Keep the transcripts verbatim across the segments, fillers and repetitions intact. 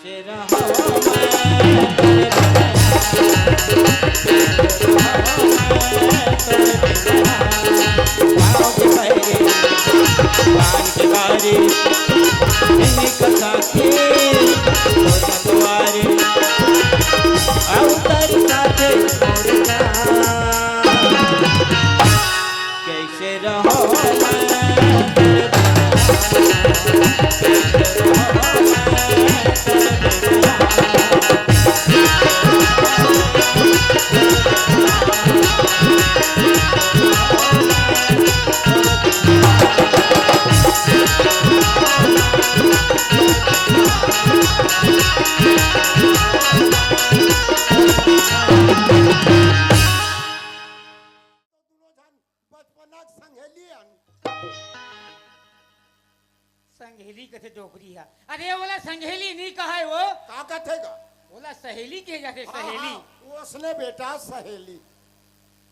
कैसे रहो मैं, कैसे रहो मैं, कैसे रहो मैं। बचपना के संहेली अन। संहेली कथे डोकरी हा। अरे, ओला संहेली नी कहाय वो। का कथे गा? ओला सहेली कहे जाथे, हाँ, सहेली। हाँ, ओसने बेटा सहेली।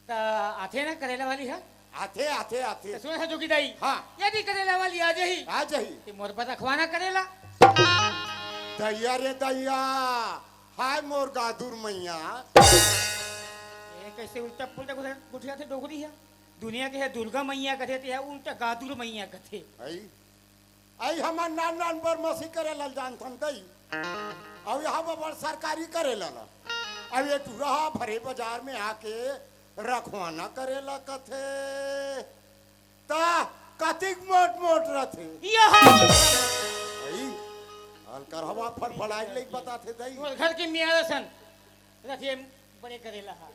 त आथे ना करेला वाली हा? आथे, आथे, आथे। त सुन हा जोगी दाई। हाँ। यदि करेला वाली आ जाही, आ जाही। त मोर बर रखवाना करेला। दैया रे दैया, हाय मोर गादुर मैया। ए, कैसे उल्टा पुल्टा गुठियाथे डोकरी हा? दुनिया के हे दुर्गा मैया कथे, ते हे उल्टा गादुर मैया कथे। आई, आई हमर नान नान बर मसी करेला ल जानथन दई। अउ यहाँ बर सरकारी करेला ला। अउ ये टूरा हा भरे बाजार में आके रखवाना करेला कथे। त कतिक मोट मोट रथे। यहो। आई, हल्कर हवा फड़फड़ाई ले बताथे दई। मोर घर के मियाँ असन रथे बड़े करेला हा।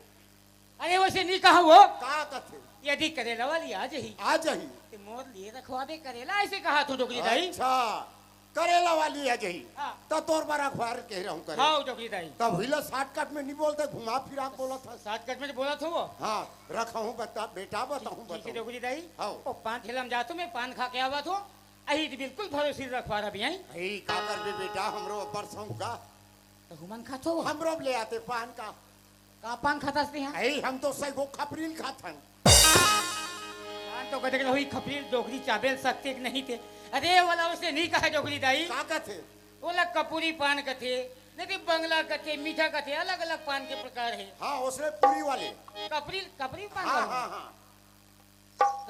अरे वैसे नी कहा वो। का कथे? यदि करेला वाली आ जाही, आ जाही। त मोर लिए रखवाबे करेला, ऐसे कहा तू डोकरी दाई। अच्छा, करेला वाली आ जाही। हाँ। त तोर बर रखवार कहे रहूं करे। हाँ, डोकरी दाई। तब हिला shortcut में नी बोलते, घुमा फिरा के बोलत हस। Shortcut में बोलत हो वो। हाँ, रखहूं बता, बेटा बताहूं ठीक हे बताहूं। डोकरी दाई। हाँ। ओ पान ठेला में जाथों, मैं पान खा के आवत हों। अही त बिल्कुल भरोसे रखवार अभी आई। अही का करबे बेटा, हमरो अब्बड़ शौक का। त हुमन खाथो? हमरो ले आते पान का। का पान खाथस तिहा? अरे, हम तो सैगो खपरील खाथन। पान तो कथे के होही खपरील, डोकरी चाबेल सकते कि नहीं ते। अरे, ओला वैसे नी कहा डोकरी दाई। का कथे? ओला कपूरी पान कथे, नहीं ते बंगला कथे, मीठा कथे, अलग-अलग पान के प्रकार हे। हाँ, ओसने पूरी वाले। कपरील, कपरील पान हाँ, वाले। हाँ, हाँ।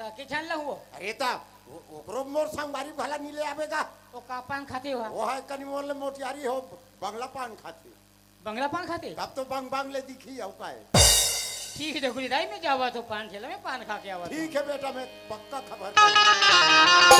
त के झन लहू वो? अरे त ओ-, ओकरो मोर संगवारी भला नी ले आबे गा। ओ का पान खाथे हो? वो हे कनी मोर ले मोटियारी हो, बंगला पान खाथे। बंगला पान खाथे? तब तो बंग बंग ले दिखही, अउ का हे? ठीक हे, डोकरी दाई, मैं जावत हों पान ठेला में पान खा के आवत हों। ठीक हे बेटा, मैं पक्का खबर कर।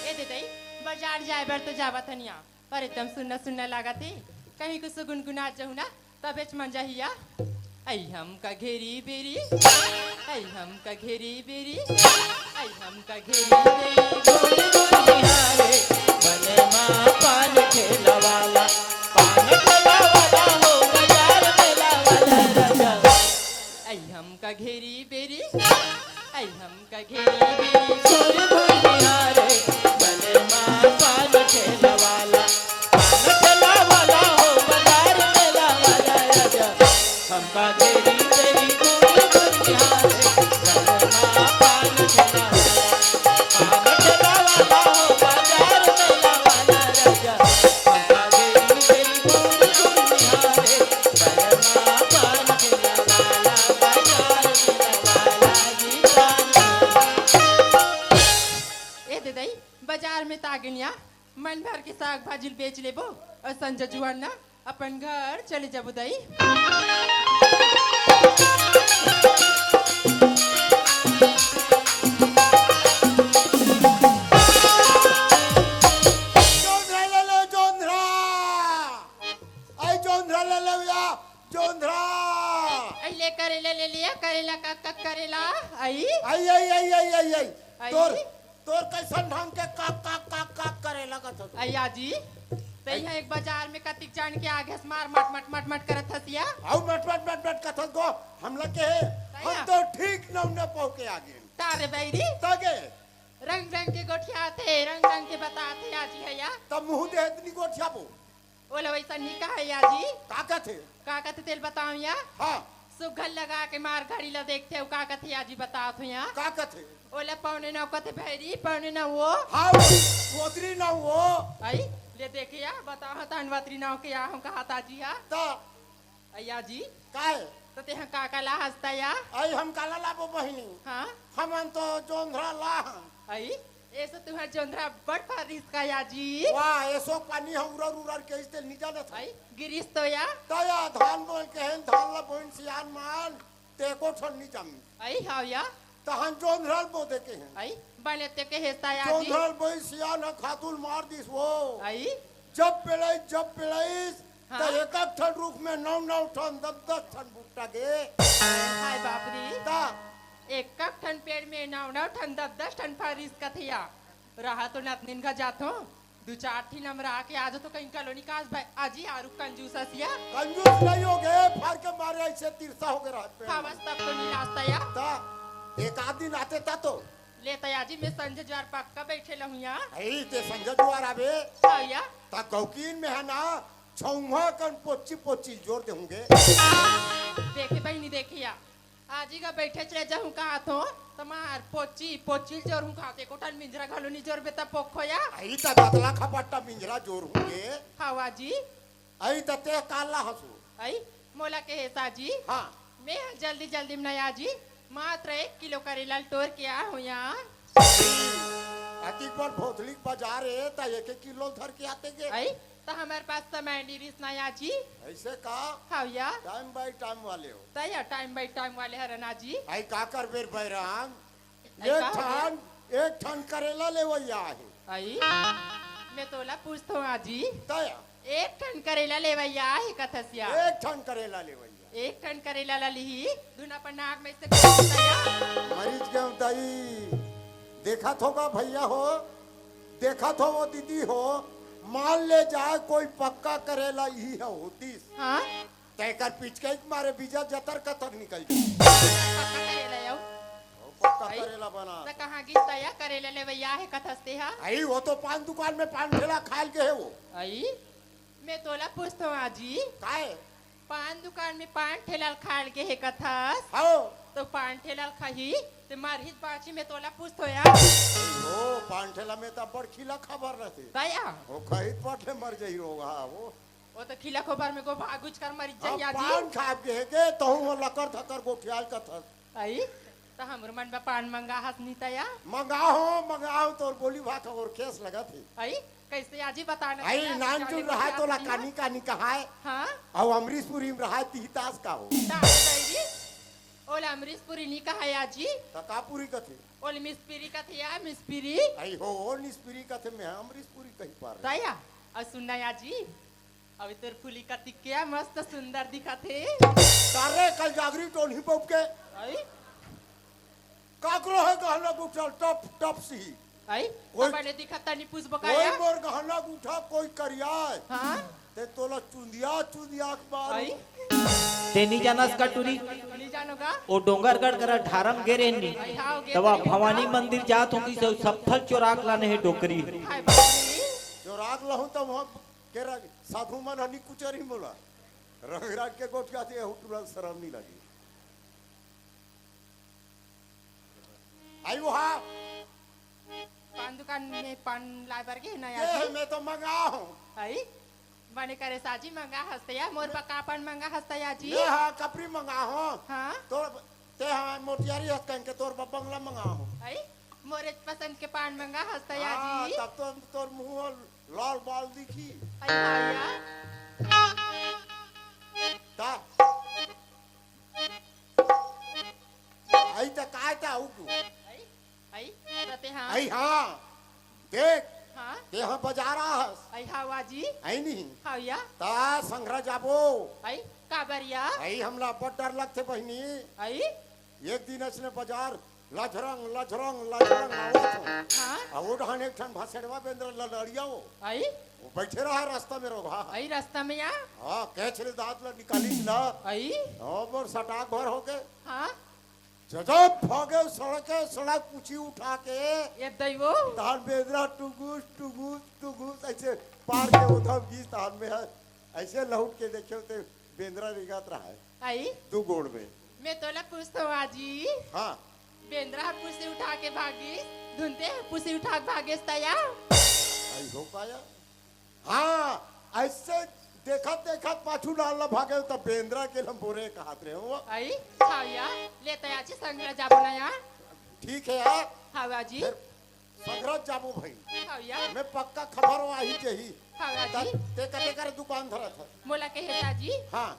ए दे दई, बाजार जाए बर तो जावत हन या, पर एकदम सुन्ना सुन्ना लागत हे। कहीं कुछ गुनगुना जहू ना, तबेच मजा ही या। आई हमका घेरी बेरी, आई हमका घेरी बेरी, आई हमका घेरी बेरी, गोरी गोरी निहारे, बने माँ पान ठेला वाला, पान ठेला वाला हो, बाजार मेला वाला राजा। आई हमका घेरी बेरी, आई हमका घेरी बेरी, गोरी गोरी निहारे, बने माँ पान ठेला वाला, पान ठेला वाला हो, बाजार मेला वाला राजा। हमका घेरी घेरी घूम घूम निहारे, रंगना पान ठेला वाला, पान ठेला वाला हो, बाजार मेला वाला राजा। हमका घेरी घेरी घूम घूम निहारे, रंगना पान ठेला वाला, बाजार मेला वाला जी पान। ए दे दई, बाजार में त आ गेन या, मन भर के साग भाजी ल बेच लेबो अउ संझा जुआर ना अपन घर चले जाबो दाई। जोंधरा ले लो, जोंधरा। आई जोंधरा ले लो या, जोंधरा। आई ले करेला ले लिया, करेला का, का करेला। आई। आई, आई, आई, आई, आई, आई। आई। तोर, तोर कैसन ढंग के भैया जी, तैं ह एक बाजार में कतिक जान के आगे हस मार मट मट मट मट करत हस या। अउ मट मट मट मट कथस गो, हमला के हे? भैया। हम तो ठीक नौना पहुंच के आ गेन। तारे बैरी। तगे। रंग रंग के गोठियाथे, रंग रंग के बताथे आजी हे या। तब मुंह दे इतनी गोठियाबो। ओला वैसा नहीं कहा या जी। का कथे? का कथे तेल बताओ या। हाँ। सुघर लगा के मार घड़ी ला देखथे, अउ का कथे आजी बतात हो या। का कथे? ओला पौने नौ कथे भैरी, पौने नौ वो। हाँ, वो, ओतरी नौ वो। आई, ले देखे या, बताओ तन वतरी नौ के या हम कहा ताजी हा। ता। अइया जी। का हे? तो तेहा का का ला हंसता या? आई हम काला लाबो बहिनी। हाँ। हमन तो जोंधरा ला हन। आई, एसो तुहर जोंधरा बड़ फारिस का या जी। वाह, एसो पानी ह उरर उरर के इस तेल नहीं जानत है। आई, गिरिस तो या। तया धान बोल के हैं, धान ला बोइन सियान मान, ते को ठन नहीं जामी। आई, हाव या। तहन जोंधरल बो दे के हैं। आई, बने ते के हेस्ता या जी। जोंधरल बोई सियान ह खातुल मार दिस वो। आई। जब पेड़ाइस, जब पेड़ाइस, हाँ। त एक एक ठन रुख में नौ नौ ठन, दस दस ठन बुट्टा गे। हाय बाप रे। ता। एक एक ठन पेड़ में नौ नौ ठन, दस दस ठन फारिस कथे या। रहा तो नतनिन घर जात हो, दू चार ठिन हम रहा के आज तो कहीं कॉलोनी का आज भाई, आजी आरू कंजूस असिया। कंजूस नहीं हो गए, फार के मारे ऐसे तिरसा हो गए रहत पे। हवस तब तो नहीं लास्ता या। ता। एक आध दिन आते ता तो। ले तया जी, मैं संझा जुआर पक्का बैठे लहुँ या। अई, ते संझा जुआर आबे? हाँ या। ता गौकीन में है ना, छौंहा कन पोची पोची जोर दे होंगे। देखे बहिनी, देखे या। आजी का बैठे चले जाहूँ कहा थो, तमार पोची, पोची जोर हूँ कहा थे, कोठन मिंजरा घलो नी जोर बेता पोखो या। अई, ता बतला खपट्टा मिंजरा जोर होंगे। हाँ आजी। अई, ता ते काला हंसू। अई, मोला के हे साजी। हाँ। मैं ह जल्दी जल्दी में नया जी, मात्र एक किलो करेला ल टोर के आ हूँ या। अतिक बड़ भोथली के बाजार हे, त एक एक किलो धर के आते गे। अई, त हमर पास समय नहीं रिस नया जी। ऐसे का? हाँ या। Time by time वाले हो। त या time by time वाले हरन आजी। अई का करबे रे बैराम? अई एक का हो गया? ठन, एक ठन करेला लेवइया आहे। अई, मैं तोला पूछथों आजी। त या। एक ठन करेला लेवइया आहे कथस या। एक ठन करेला लेवइया। एक ठन करेला ला लिही, दुना पर नाक में से गोल होता या। मरीज के दाई, देखत हो गा भैया हो, देखत हो वो दीदी हो, मान ले जाए कोई पक्का करेला इही ह होतीस। हाँ? तेकर पिचकई के मारे बीजा जतर कतर निकल जाए। पक्का करेला यो। ओ, पक्का अई? करेला बना। त कहाँ गिस तया करेला लेवइया हे कथस तेहा? अई, वो तो पान दुकान में पान ठेला खायल के हे वो। अई? मैं तोला पूछथों आजी। काय? पान दुकान में पान ठेला ल खायल के हे कथस? हाँ। तो पान ठेला ल खाही, ते मरही त बाँची, मैं तोला पूछथों या। ओ, पान ठेला में त बड़ खिला खबर रहते। दया। ओ, खही त पट ले मर जाही रोग, हाँ, वो। वो तो खिला खोबर में गो भागुच कर मर अब जाही आजी। पान खाब के हे के, तहूँ वो लकर धकर गोठियाल कथस। अई, त हमर मन बर पान मंगा हस नी तया? मंगाहूँ, मंगाहूँ, तोर बोली भाखा ओरखेस लगत हे। अई, कैसे आजी बताना अई, चाहिए, नानचुन जाने रहाय को तोला क्या कानी कानी कहाय। हाँ? अउ अमरीशपुरी में रहाय तिहितास का हो। दादा दाई जी, ओला अमरीशपुरी नी कहाय आजी। त का पूरी कथे? ओला मिसपुरी कथे या, मिसपुरी। अई हो, ओ निसपुरी कथे, मैं अमरीशपुरी कही पार। तया, अउ सुनना आजी, अभी तोर फुली कतिक के मस्त सुंदर दिखत हे। तारे कल जागरी टोनी बउप के। आई? काकरो हे गहना गुठल टप टप सी। आई? कोई, अपन ले दिखत तनी पूछ कोई बकाया। मोर गहना गुठा कोई करिया हे। हाँ? ते तोला चुंदिया चुंदिया के मारू। आई? ते नी जानस का टूरी? नी जानो का? ओ डोंगरगढ़ करा ढारम गे रेहेन नी। आई, हाँ, गे तब रेहेन। भवानी मंदिर जात हों कि सब, सब फल चोराक लाने हे डोकरी। हाय बाप रे। चोराक लहूँ तब वहाँ के रंग, साधु मन हनी कुचरी मोला। रंग रंग के गोठिया दे, एहू टूरा ल सरम नी लगी। आई वहा। पान दुकान में पान लाय बर गे ना ये याजी। मैं तो मंगा हूँ। आई? बने करे साजी मंगा हस तया, मोर बर का पान मंगा हस तया जी? मैं हाँ, कपरी मंगा हूँ। हाँ? तोर, ते हाँ, मोटियारी हस कहिके तोर बर बंगला मंगा हूँ। आई? मोरे पसंद के पान मंगा हस तया हाँ, जी? तब तो तोर मुँह लाल बाल दिखी। अरे हाँ यार। ता। आई त काय ता उठू। आई, आई, रते हाँ। आई हाँ। देख। हाँ। ते हाँ बाजार आहस। आई हाँ वाजी। आई नहीं। हाँ या। ता संघरा जाबो। आई, काबर या? आई हमला बड़ डर लगथे बहिनी। आई। एक दिन असने बाजार लझरंग, लझरंग, लझरंग आवत हो। हाँ? आ वो डहन एक ठन भसेड़वा बेंदरा ललड़िया हो। आई? वो बैठे रहा रास्ता में रोगहा। आई रास्ता में या? हाँ, कैच ले दांत ला निकालिस ना। आई? हाँ, मोर सटाक भर हो गए। हाँ? जजब भागे सड़के, सड़क पूछी उठा के। ये दैवो। तहन बेंदरा टुगुस, टुगुस, टुगुस, ऐसे पार के उधम गीस तहन में है। ऐसे लौट के देखे ते बेंदरा रेंगत रहा है। आई? दू गोड़ में। मैं तोला पूछत हूँ आजी। हाँ। बेंदरा ह पूसी उठा के भागिस, धुनते ह पूसी उठा के भागेस तया। आई हो पाया। हाँ, ऐसे देखत देखत पाछू डाल ला भागे त बेंदरा के लंबोरे कहत रहे हो। आई? हाँ या, ले तया आजी संगरा जाबो ना या। ठीक है यार। हाँ आजी। फिर संगरा जाबो भाई। हाँ या। मैं पक्का खबर हो आही जही। हाँ त आजी। ते कते कर दुकान धरत है? मोला कहे आजी। हाँ।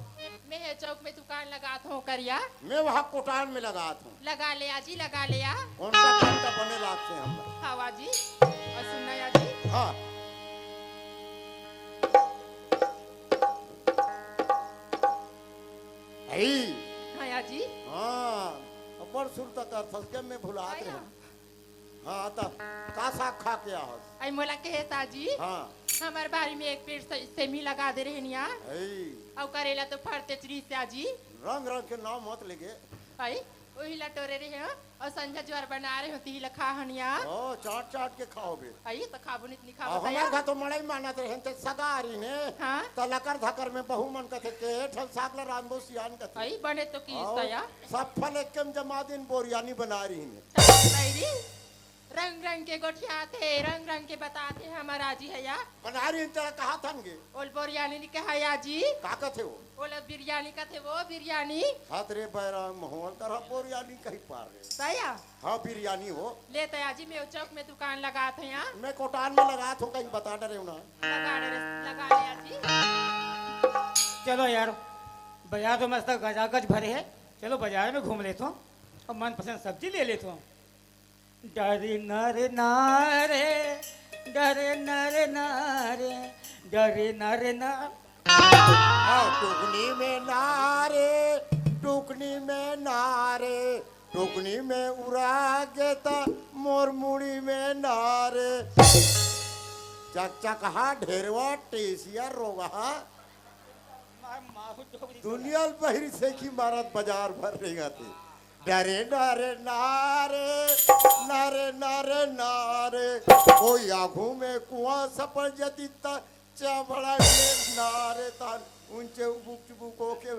मैं हे चौक में दुकान लगात हूँ करिया। मैं वहाँ कोटान में लगात हूँ। लगा ले आजी, लगा ले या। कौन सा काम का बने लागते हम? हाँ आजी। और सुनना आजी। हाँ। आई। हाँ आजी। हाँ, अब्बड़ सुरता करथस के मैं भुलात हाँ। रहे। हाँ, त का साग खा के आहस? आई मोला कहे साजी, हाँ। हमर बारी में एक पेड़ से-, सेमी लगा दे रहे निया। आई। अउ करेला तो फरते चरी से आजी। रंग रंग के नाव मत लेगे। आई, ओही ला टोरे रहे हो, अउ संझा जुआर बना रहे हो, तिही ला खा हनिया। ओ, चाट चाट के खाओगे। आई, तो खाबो नहीं, नहीं आ, खाबो हमार तया। घर तो मड़ई मानत रहे, ते सगारी ने। हाँ। त लकर धकर में बहू मन कथे के, ठन साग ला रांधबो सियान कथे। आई, बने तो की अउ तया। सब फल एक कम जमा दिन बोरियानी बना रही ने। तई री, रंग रंग के गोठियाथे, रंग रंग के बताथे, हमर आजी है या। बनारी तेरा कहा थन गे? ओल बोरियानी नहीं कहा या जी। का कथे वो? ओल बिरयानी कथे वो, बिरयानी। हाथ रे बैराम, मोहन तरह बोरियानी कहीं पार रे। तया? हाँ, बिरयानी हो। ले तया जी, मैं चौक में दुकान लगात हूँ या। मैं कोटान में लगात हूँ, कहीं बता डरे हो ना। लगा डरे, लगा ले या जी। चलो यार, बाजार तो मस्त गजागज भरे है। चलो बाजार में घूम लेता हूँ और मनपसंद सब्जी ले लेता हूँ। डरे नरे नारे, डरे नरे नारे, डरे नरे ना। हाँ, टुकनी में नारे, टुकनी में नारे, टुकनी में उरा गे त मोर मुड़ी में नारे। चकचकहा ढेरवा टेसिया रोगहा। मार, मार, डोकरी दुनिया ल बहिरी सेखी मारत बाजार भर रेंगत हे। डरे ना रे ना रे, ना रे ना रे ना रे। कोई आघू में कुआं सपड़ जती त चाभड़ा के ना रे तान ऊंचे उबुक चुबुक होके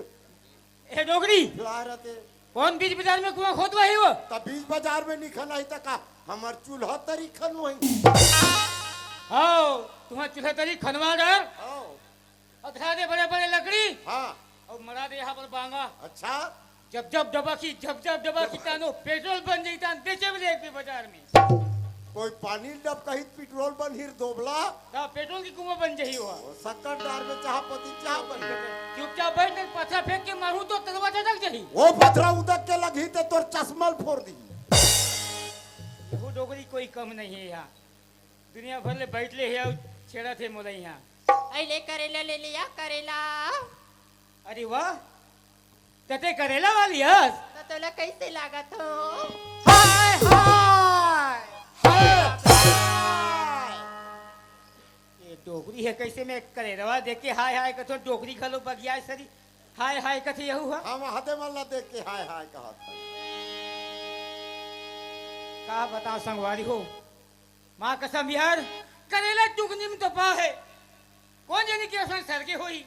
ए डोकरी, ला रते। कौन बीच बाजार में कुआं खोदवा ही वो? त बीच बाजार में नहीं खनाही त का हमर चूल्हा तरी खनवाही। हाओ, तुम्हार चूल्हा तरी खनवा डर। हाओ। अथरा दे बड़े बड़े लकड़ी। हाँ। अउ मरा दे यहाँ पर बांगा। अच्छा। जब जब डबकी, जब जब डबकी तानो पेट्रोल बन जाई तान बेचे बले एक भी बाजार में। कोई पानी डबकही पेट्रोल बन हिर दोबला। ता पेट्रोल की कुआं बन जाई हुआ। ओ, शक्कर डार में चाह पत्ती चाह बन गए। चुपचाप बैठ, नहीं पथरा फेंक के मारू तो तलवा चटक जाई। वो पथरा उदक के लगही ते तोर चश्मा ल फोड़ दी। यहू डोकरी कोई कम नहीं है यहाँ। दुनिया भर ले बैठ ले हे अउ छेड़त हे मोला इहाँ। अइले करेला ले लिया, करेला। अरे वाह, तते करेला वाली हस। त तोला कैसे लागत हो? हाय, हाय, हाय, हाय। ये डोकरी हे, कैसे मैं करेलवा देख के हाय, हाय कथो, डोकरी घलो बगिया सरी हाय, हाय कथे यहू ह। हम हते मन ला देख के हाय, हाय कहत हन। का बताओ संगवारी हो, माँ कसम यार, करेला टुकनी में तो पा है। कौन जाने के असन सर के होई,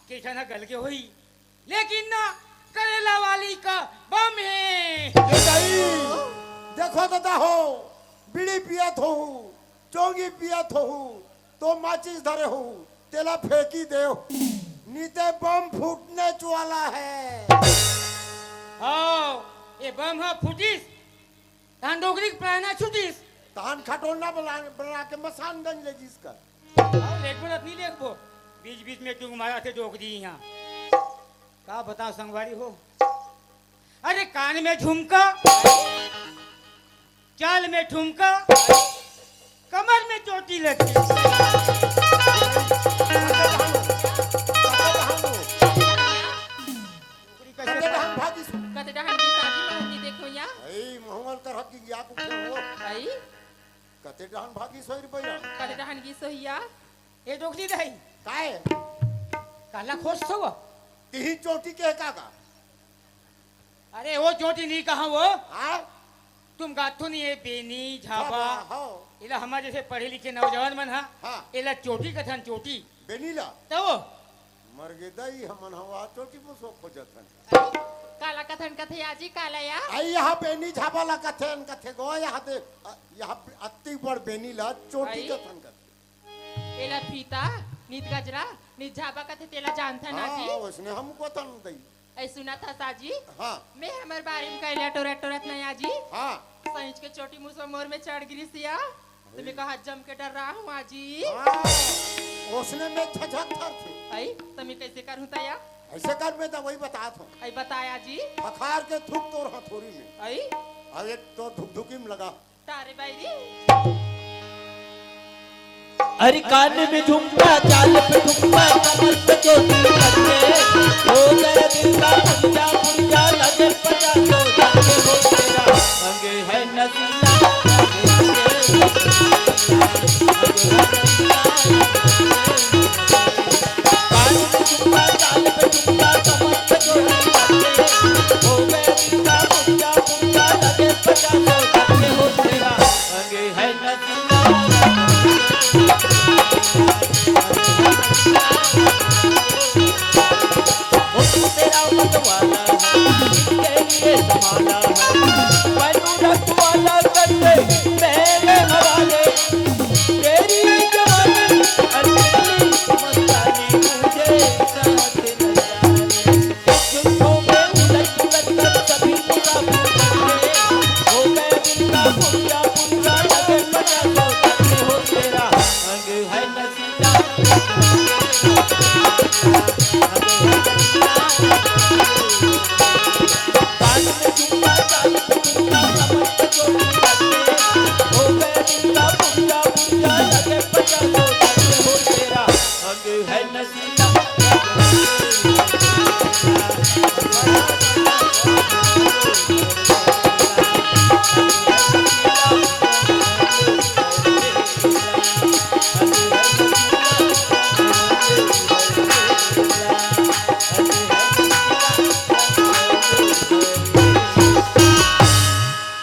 के ठन ह गल के होई, लेकिन ना, करेला वाली का बम है। ए दाई, देखो दादा हो, बीड़ी पियत होहू, चोंगी पियत होहू, तो माचिस धरे होहू, तेला फेंकी देव, नीते बम फूटने वाला है। हाँ, ये बम ह फूटिस, तहान डोकरी के प्राणा छूटिस। तहान खटोलना बना, बना के मसानगंज ले जिस कर। अउ लेटबो रत नहीं लेटबो। बीच बीच में टूंग मारा थे डोकरी यहाँ। का बताओ संगवारी हो। अरे कान में झुमका, चाल में ठुमका, कमर में चोटी लटकी। कते डहन भागिस? कते डहन की शादी में होती देखो या? ए, महुआ ल तरह की सोई रुपया। कते डहन की सोहिया? ए डोकरी दाई। काय? काला खोजथो वो? तिही चोटी के का का? अरे वो चोटी नहीं कहा वो। हाँ? तुम गाथो नहीं है बेनी झाबा। झाबा, हाँ। एला हमारे जैसे पढ़े लिखे नौजवान मन हा। हाँ। एला चोटी कथन चोटी। बेनी ला? तो वो। मर गे दाई, हमन हवा चोटी मुसो खोजत हन। काला कथन कथे आजी, काला या? आई यहाँ बेनी झाबा ला कथन, कथे गो यहाँ दे, अ, यहाँ पे अत्ती बड़ बेनी ला चोटी आई? कथन कथे। एला फीता, नित गजरा, नित झाबा कथे तेला जानथन हाँ, आजी। वैसने हमको तन दई। ऐ सुना था साजी? हाँ। मैं हमर बारे में कैला टोरत टोरत नहीं आजी। हाँ। सहिंच के चोटी मुसो मोर में चढ़ गिरी सिया। तो मैं कहा जम के डर रहा हूँ आजी। हाँ। ओसने में झझक थर थे। आई, तो मैं कैसे करूँ तया? ऐसे कर, मैं दवाई बतात हूँ। आई बताया जी। हखार के थूक तोर हथौरी में। आई। अब एक तो धुकधुकी में लगा। तारे बाई रे। अरे कान में झुमका, चाल पे ठुमका, कमर पे चोटी करके, हो गया दिल का पुर्जा, पुर्जा लगे पचास सौ जाके हो तेरा। अंग है नसीला, अंग है नसीला, अंग है नसीला। कान में झुमका, चाल पे ठुमका, कमर पे चोटी करके, हो गया दिल का पुर्जा, पुर्जा लगे पचास सौ जाके हो तेरा। अंग है नसीला। तेरा मतवाला है, इसके लिए संभाला है। बनू रखवाला कर दे मेरे हवाले। तेरी जवानी और तेरी मस्तानी मुझे साथ न जाने। अंग है नसीला।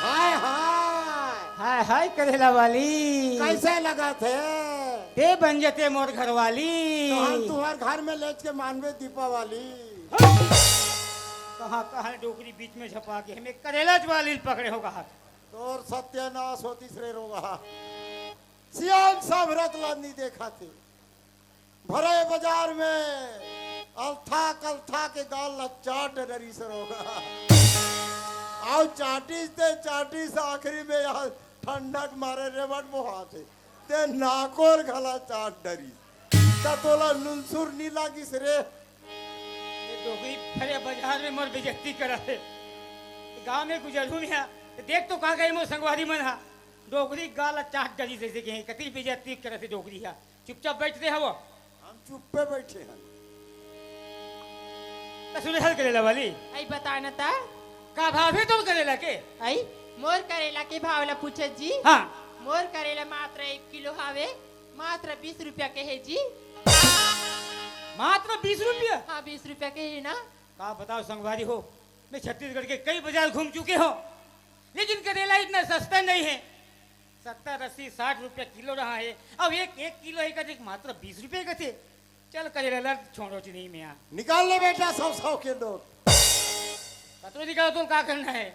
हाय हाय। हाय हाय करेला वाली। कैसे लगा थे? ते बन जते मोर घर वाली। तो हम तुम्हार घर में लेच के मानवे दीपावली। कहाँ कहाँ डोकरी बीच में झपा के हमें करेला वाली पकड़े होगा। तोर सत्यानाश होतिस रे रोगहा। सियान सामरत ला नी देखा थे। भरे बाजार में अलथा कलथा के गाल ला चाट डरिस रोगहा। आउ चाटिस ते चाटिस आखिरी में यहाँ ठंडक मारे रेवट बोहा थे। ते नाकोर घला चाट डरिस। त तोला नुनसुर नी लागिस रे। ये डोकरी भरे बाजार में मोर बेइज्जती करा थे। गाँव में गुजरू में हा, देख तो कहाँ गए मोर संगवारी मन हा। डोकरी गाल ला चाट डरिस जैसे कि कतरी बेइज्जती करा थे डोकरी हा। चुपचाप बैठ दे हवो। हम चुप्पे बैठे हन। त सुने हल करेला वाली। आई बता न त। का भाव हे तोर करेला के? आई मोर करेला के भाव ला पूछत जी। हाँ। मोर करेला मात्र एक किलो हावे, मात्र बीस रुपया के हे जी। मात्र बीस रुपया? हाँ, बीस रुपया के हे ना। का बताओ संगवारी हो, मैं छत्तीसगढ़ के कई बाजार घूम चुके हो, लेकिन करेला इतना सस्ता नहीं है। सत्तर, अस्सी, साठ रुपया किलो रहा है। अब एक, एक किलो है कथे, मात्र बीस रुपये कथे। चल करेला ला छोड़ो च नहीं मैं। निकाल ले बेटा सौ सौ के नोट। कतरो निकालो तो का करना है?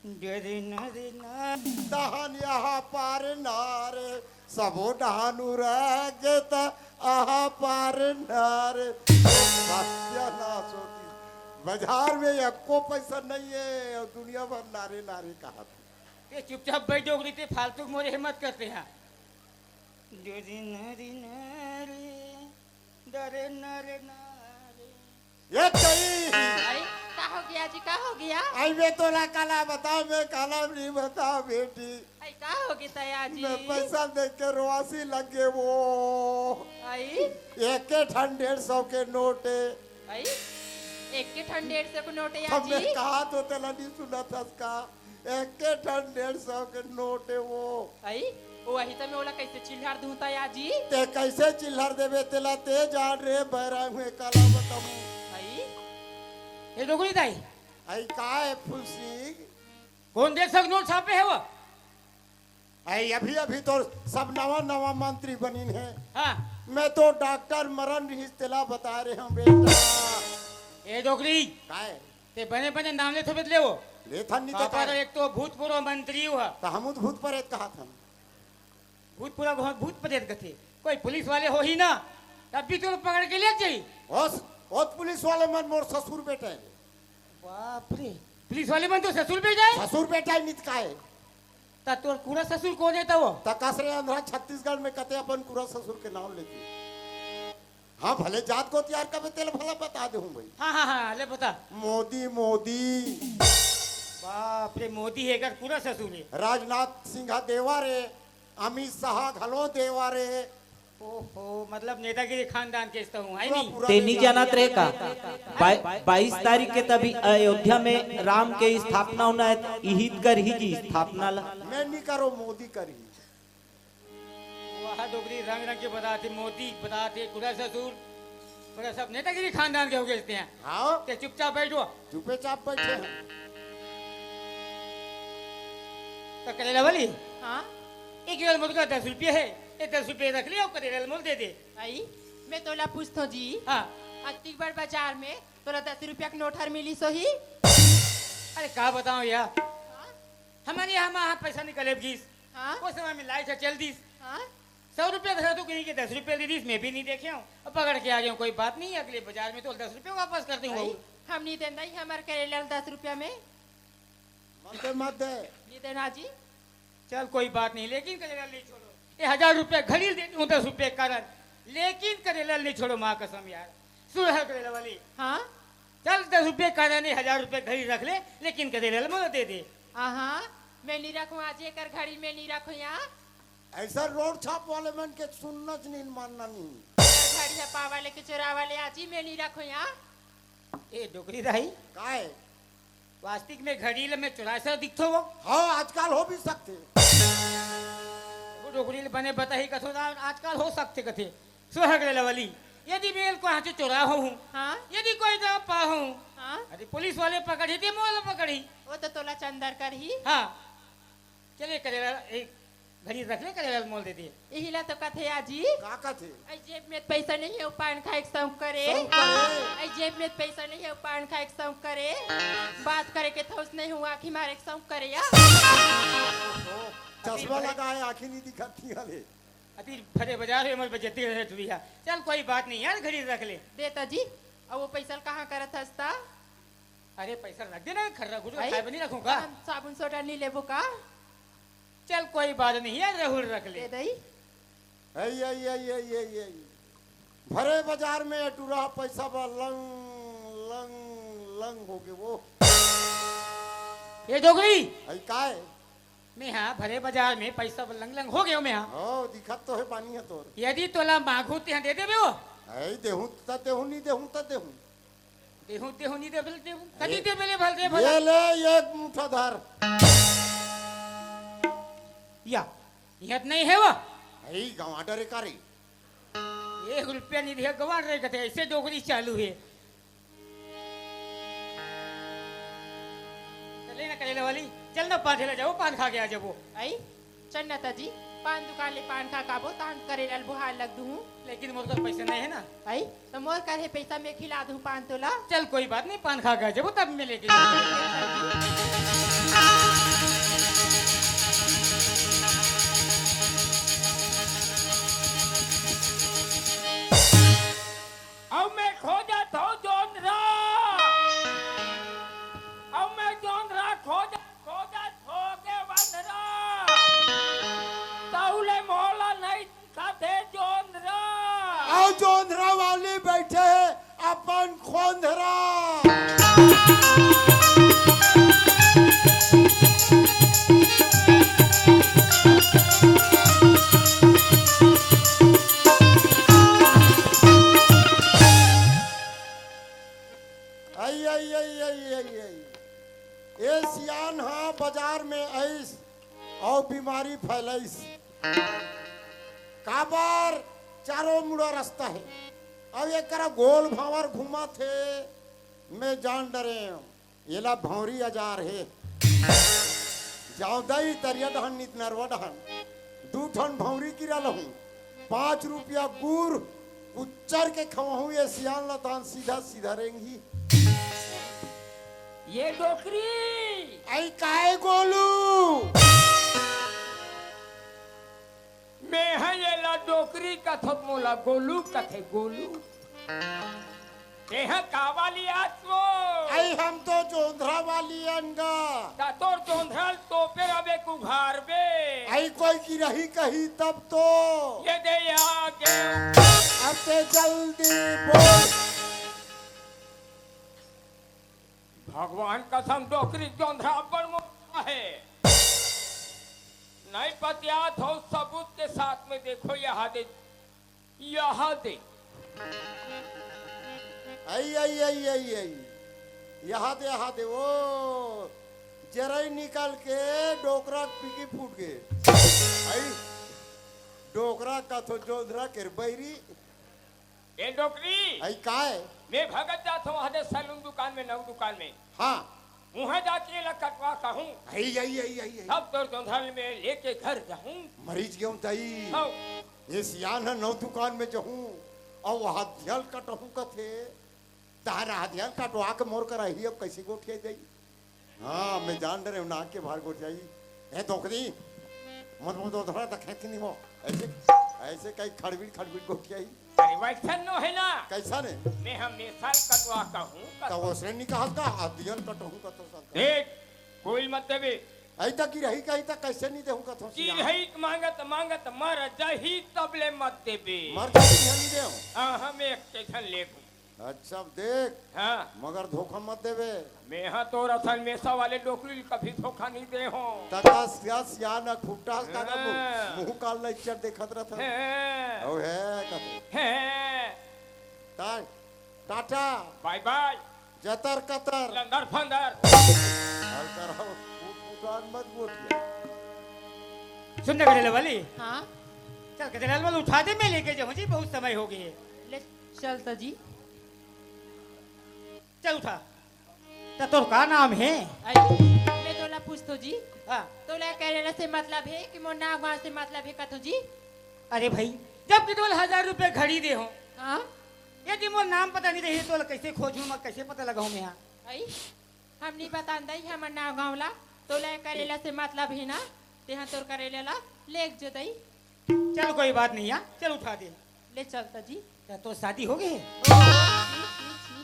दे दे ना, दे ना। डहान यहाँ पार नार, सबो डहान उरा गे त आहा पार नार। सत्यानाश होतिस। बाजार में एको पैसा नहीं है और दुनिया भर नारे नारे कहा। ये चुपचाप बैठ डोकरी ते, फालतू मोरे हिम्मत करते हैं। दो दिन रे ना रे, डरे ना रे ना रे। ये कही। अरे, का हो गया जी, का हो गया? आई मैं तोला काला बताओ, मैं काला नहीं बताओ बेटी। आई, का हो गया तया जी? मैं पैसा देख के रोवासी लग गए वो। आई? एक के ठन डेढ़ सौ के नोट है। आई? एक के ठन डेढ़ सौ के नोट है तब मैं जी? कहा तो तेला नहीं सुना था इसका। एक के ठन डेढ़ सौ के नोट है वो। आई? ओ, अही त मैं ओला कइसे चिल्हर दूं त आजी? ते कइसे चिल्हर देबे तेला ते जान रे बैरांग में काला बताऊं। भाई, ए डोकरी दाई। आई का है फुलसिंग? कोन देश के नोट छापे हे वो? आई अभी अभी तो सब नवा नवा मंत्री बनिन हे। हाँ। मैं तो डॉक्टर मरन रहिस तेला बता रहे हूँ बेटा। ए डोकरी। का है? ते बने बने नाम लेथो बदले वो। लेथन नहीं तो बाबा का रे, है? एक तो भूतपूर्व मंत्री हुआ। तो हम तो भूत प्रेत कहा था। भूत पूरा बहुत भूत प्रेत कथे। कोई पुलिस वाले होही ना, तब भी तोला पकड़ के ले जाही। ओस, ओत पुलिस वाले मन मोर ससुर बेटा हे। बाप रे, पुलिस वाले मन तो ससुर बेटा हे। ससुर बेटा हे नित का हे। त तोर कूड़ा ससुर कोन हे त वो? त कसरे अंधरा छत्तीसगढ़ में कथे अपन कूड़ा ससुर के नाम लेथे। हाँ, भले जात गोत यार कबे तेला भला बता देहूं भाई। हाँ, हाँ, हाँ, ले बता। मोदी, मोदी। बाप रे, मोदी हे एकर कूड़ा ससुर हे। राजनाथ सिंह देवर हे, अमित शाह घलो देवर हे। ओहो, मतलब नेतागिरी खानदान के तो हूँ, है पूरा, नहीं? पूरा ते नहीं नेतागिरी। जानत रहे का? बा-, बाईस तारीख के तभी अयोध्या में राम के स्थापना होना हे, इही त करही जी स्थापना ला। मैं नहीं करो, मोदी करही। वाह, डोकरी रंग रंग के बताथे, मोदी बताथे, कूड़ा ससुर, पूरा सब नेतागिरी खानदान के हो गए हैं। हाँ। ते चुपचाप बैठो। चुपे चाप बैठे हैं। त करेला वाली। हाँ? एक किलो मोर का दस रुपया हे, ये दस रुपया रख ले अउ करेला मोल दे दे। आई, मैं तोला पूछथों जी। हाँ। अतिक बड़ बाजार में तोला दस रुपया के नोट हर मिलिस होही? अरे का बताऊं यार, हाँ? हमर यहाँ, यहाँ पैसा निकले गिस। हाँ? ओ समय में लाइट ह चल दिस। हाँ? सौ रुपया धरा तू कहीं के दस रुपया दे दिस, मैं भी नहीं देखे हूँ। अब पकड़ के आ गया हूँ, कोई बात नहीं, अगले बाजार में तो दस रुपया वापस कर दूंगा। भाई, हम नहीं देना ही हमारे करेला दस रुपया में। मत दे, मत दे। नहीं देना जी। चल कोई बात नहीं, लेकिन करेला नहीं छोड़ो। ये हजार रुपया घड़ी दे दूँ दस रुपया कारण, लेकिन करेला नहीं छोड़ो, माँ कसम यार। सुन है करेला वाली। हाँ? चल दस रुपये का नहीं, हजार रुपये घड़ी रख ले, लेकिन करेला मोला दे दे। हाँ, मैं नहीं रखूँ आज, एकर घड़ी मैं नहीं रखूँ यहाँ। ऐसा रोड छाप वाले मन के सुनना च नहीं, मानना नहीं। एकर घड़ी है पा वाले के चोरा वाले आज ही मैं नहीं रखूँ यहाँ। ए डोकरी दाई। काय? वास्तविक में घड़ी ले में चोरा सा दिखथो वो। हाँ, आजकल हो भी सकथे। वो डोकरी ले बने बताही कथो ना, आजकल हो सकथे कथे। सुहाग ले लवली, यदि मेल को हाथे चोरा हो हूँ, हाँ? यदि कोई ना पा हूँ, हाँ? अरे पुलिस वाले पकड़ी, ते मोल पकड़ी। वो तो तोला चंदर करही। हाँ। चले करेला, एक घड़ी रख ले, करेला मोल दे दे। यही ला तो कथे आजी। का कथे? आई जेब में पैसा नहीं है, वो पान खाए के शौक करे। शौक करे। आई जेब में पैसा नहीं है, वो पान खाए के शौक करे। बात करे के थौस नहीं हुआ, आँखी मारे के शौक करे या। चश्मा लगाए, आँखी नहीं दिखती हले। अति भरे बाजार में मोर बेइज्जती रहे टुरी हा। चल कोई बात नहीं यार, घड़ी रख ले। देता जी, अब वो पैसा कहाँ करत हस ता? अरे पैसा रख देना, खर्रा गुटरा आई? खाए बनी रखूँ का? हम साबुन सोडा नहीं लेबो का? चल कोई बात नहीं यार, रहूल रख ले। दे दई। आई, आई, आई, आई, आई, आई। भरे बाजार में टुरा पैसा बा लंग, लंग, लंग हो गए वो। ये डोकरी। आई काय? मैं हाँ भरे बाजार में पैसा लंग लंग हो गयो मैं हाँ। हो, दिखत तो है पानी है तोर। यदि तोला मांगू ते हाँ दे देबे वो। ऐ देहूं त देहूं, नहीं देहूं त देहूं। देहूं, देहूं, नहीं देबे, देहूं। कदी ये देबे ले भल, दे भल। ये ले, ये मुठा धर। या, यह त नहीं है वो। ऐ गंवाडर का रे। एक रुपया नहीं दिया, गंवाडर कथे, ऐसे डोकरी चालू है। चले ना करेला वाली, चल ना पान ठेला जाबो, पान खा के आ जाबो। आई, चल ना ताजी, पान दुकान ले पान खा के आबो, तान करेला ल बुहार लग दूँ। लेकिन मोर कर पैसा नहीं है ना। आई, तो मोर कर है पैसा, मैं खिला दूँ पान तोला। चल कोई बात नहीं, पान खा के आ जाबो, तब मैं लेके जाऊँ। अउ मैं खोजत हौं जोंधरा, अउ मैं जोंधरा खोजत, खोजत होगे बंधरा। तौले मोला नहीं दिखत हे जोंधरा। अउ जोंधरा वाली बैठे हे अपन खोंधरा। आई, आई, आई, आई, आई, आई। ए सियान हा बाजार में आइस अउ बीमारी फैलाइस। काबर चारों मुड़ा रस्ता हे, अउ एकरा गोल भांवर घूमत हे। मैं जान डरेंव, एला भौंरी अजार हे। जांव दई तरिया डहन नित नरवा डहन, दू ठन भौंरी किरा लहूं, पांच रुपया गुर कुच्चर के खवाहूं, ए सियान ल तान सीधा सीधा रेंगही। ए डोकरी। अई काय गोलू? मैं ह एला डोकरी कथों, मोला गोलू कथे, गोलू। तेहा का वाली आत वो? अई हम तो जोंधरा वाली अन गा। त तोर जोंधरा ल तोपे रबे कुघारबे। अई कोई गिरही कही तब तो। ए दे आ गे। अब ते जल्दी बोल। भगवान कसम, डोकरी जोंधरा अब्बड़ मोटा हे। नहीं पतियात हो, सबूत के साथ में देखो, यहाँ दे, यहाँ दे। अई, अई, अई, अई, अई। यहाँ दे, यहाँ दे, ओ, जरई निकल के डोकरा पीकी फूट गे। अई, डोकरा कथों जोंधरा के रे बहिरी। ए डोकरी। अई काय? मैं भगत जात हूँ, हदे सैलून दुकान में, नऊ दुकान में। हाँ। उहाँ जाके एला कटवा कहूँ। अई, अई, अई, अई, अई। तब तोर जोंधरा ल मैं लेके घर जाहूँ। मरीज गेहूं दई। हौ। ए सियान ह नऊ दुकान में जहूँ, अउ वहाँ धियल कटहूँ कथे। तहर आधियान कटवा के मोर करा ही अब कैसे गोठिया जाई? हाँ, मैं जान डरेंव नाक के भार गोठियाई। ए धोखरी, मत मत धोखरा त खेत नहीं हो। ऐसे, ऐसे कहीं खड़बिड़ खड़बिड़ गोठियाई। अरे वैसन नो हे ना। कैसा ने? मैं हमेशा कटवा कहूँ, त कटवा। ओसने नहीं कहत का, आधियान कटहूँ कथों संग। देख, कोई मत देबे। अई त गिरही कही त कैसे नहीं देहूँ कथों कि सियान? गिरही मांगत मांगत मर जाही तब ले मत देबे। मर जाही नहीं देहूँ। हाँ, हम एक कैसन लेबू। अच्छा, देख। हाँ। मगर धोखा मत देबे। मैं हा तोर असन मेसा वाले डोकरी ल कभी धोखा नहीं दे हो। तका सिया, सिया न खुट्टा का ना मुंह, हाँ। मुंह काल ला इच्चर देखत रहत। हाँ। ओ हे, कथों। हाँ। ता-, टाटा। बाय बाय। जतर कतर। लंदर फंदर। हल्का रहो, फुट फुटान मत बोलिए। सुन ना गड़ेला वाली। हाँ। चल, गड़ेला वाली उठा दे, मैं लेके जाऊँ जी, बहुत समय हो गई है। ले, चल तो जी। चल उठा। त तोर का नाम हे? अरे, मैं तोला पूछतो जी। हाँ। तोला करेला से मतलब हे कि मोर नाव गाँव से मतलब हे कथों जी? अरे भाई, जब कि तोला हजार रुपया घड़ी दे हो, हाँ? यदि मोर नाम पता नहीं रही, तोला कैसे खोजूं मैं, कैसे पता लगाऊं मैं यहाँ? अई, हम नहीं बतान दई, हमर नाव गाँव ला, तोला करेला से मतलब हे ना, तेहा तोर करेला ला लेग जो दई। चल, कोई बात नहीं यार, चल उठा दे। ले चल त जी। क्या तोर शादी हो गई? ओ, छी, छी, छी।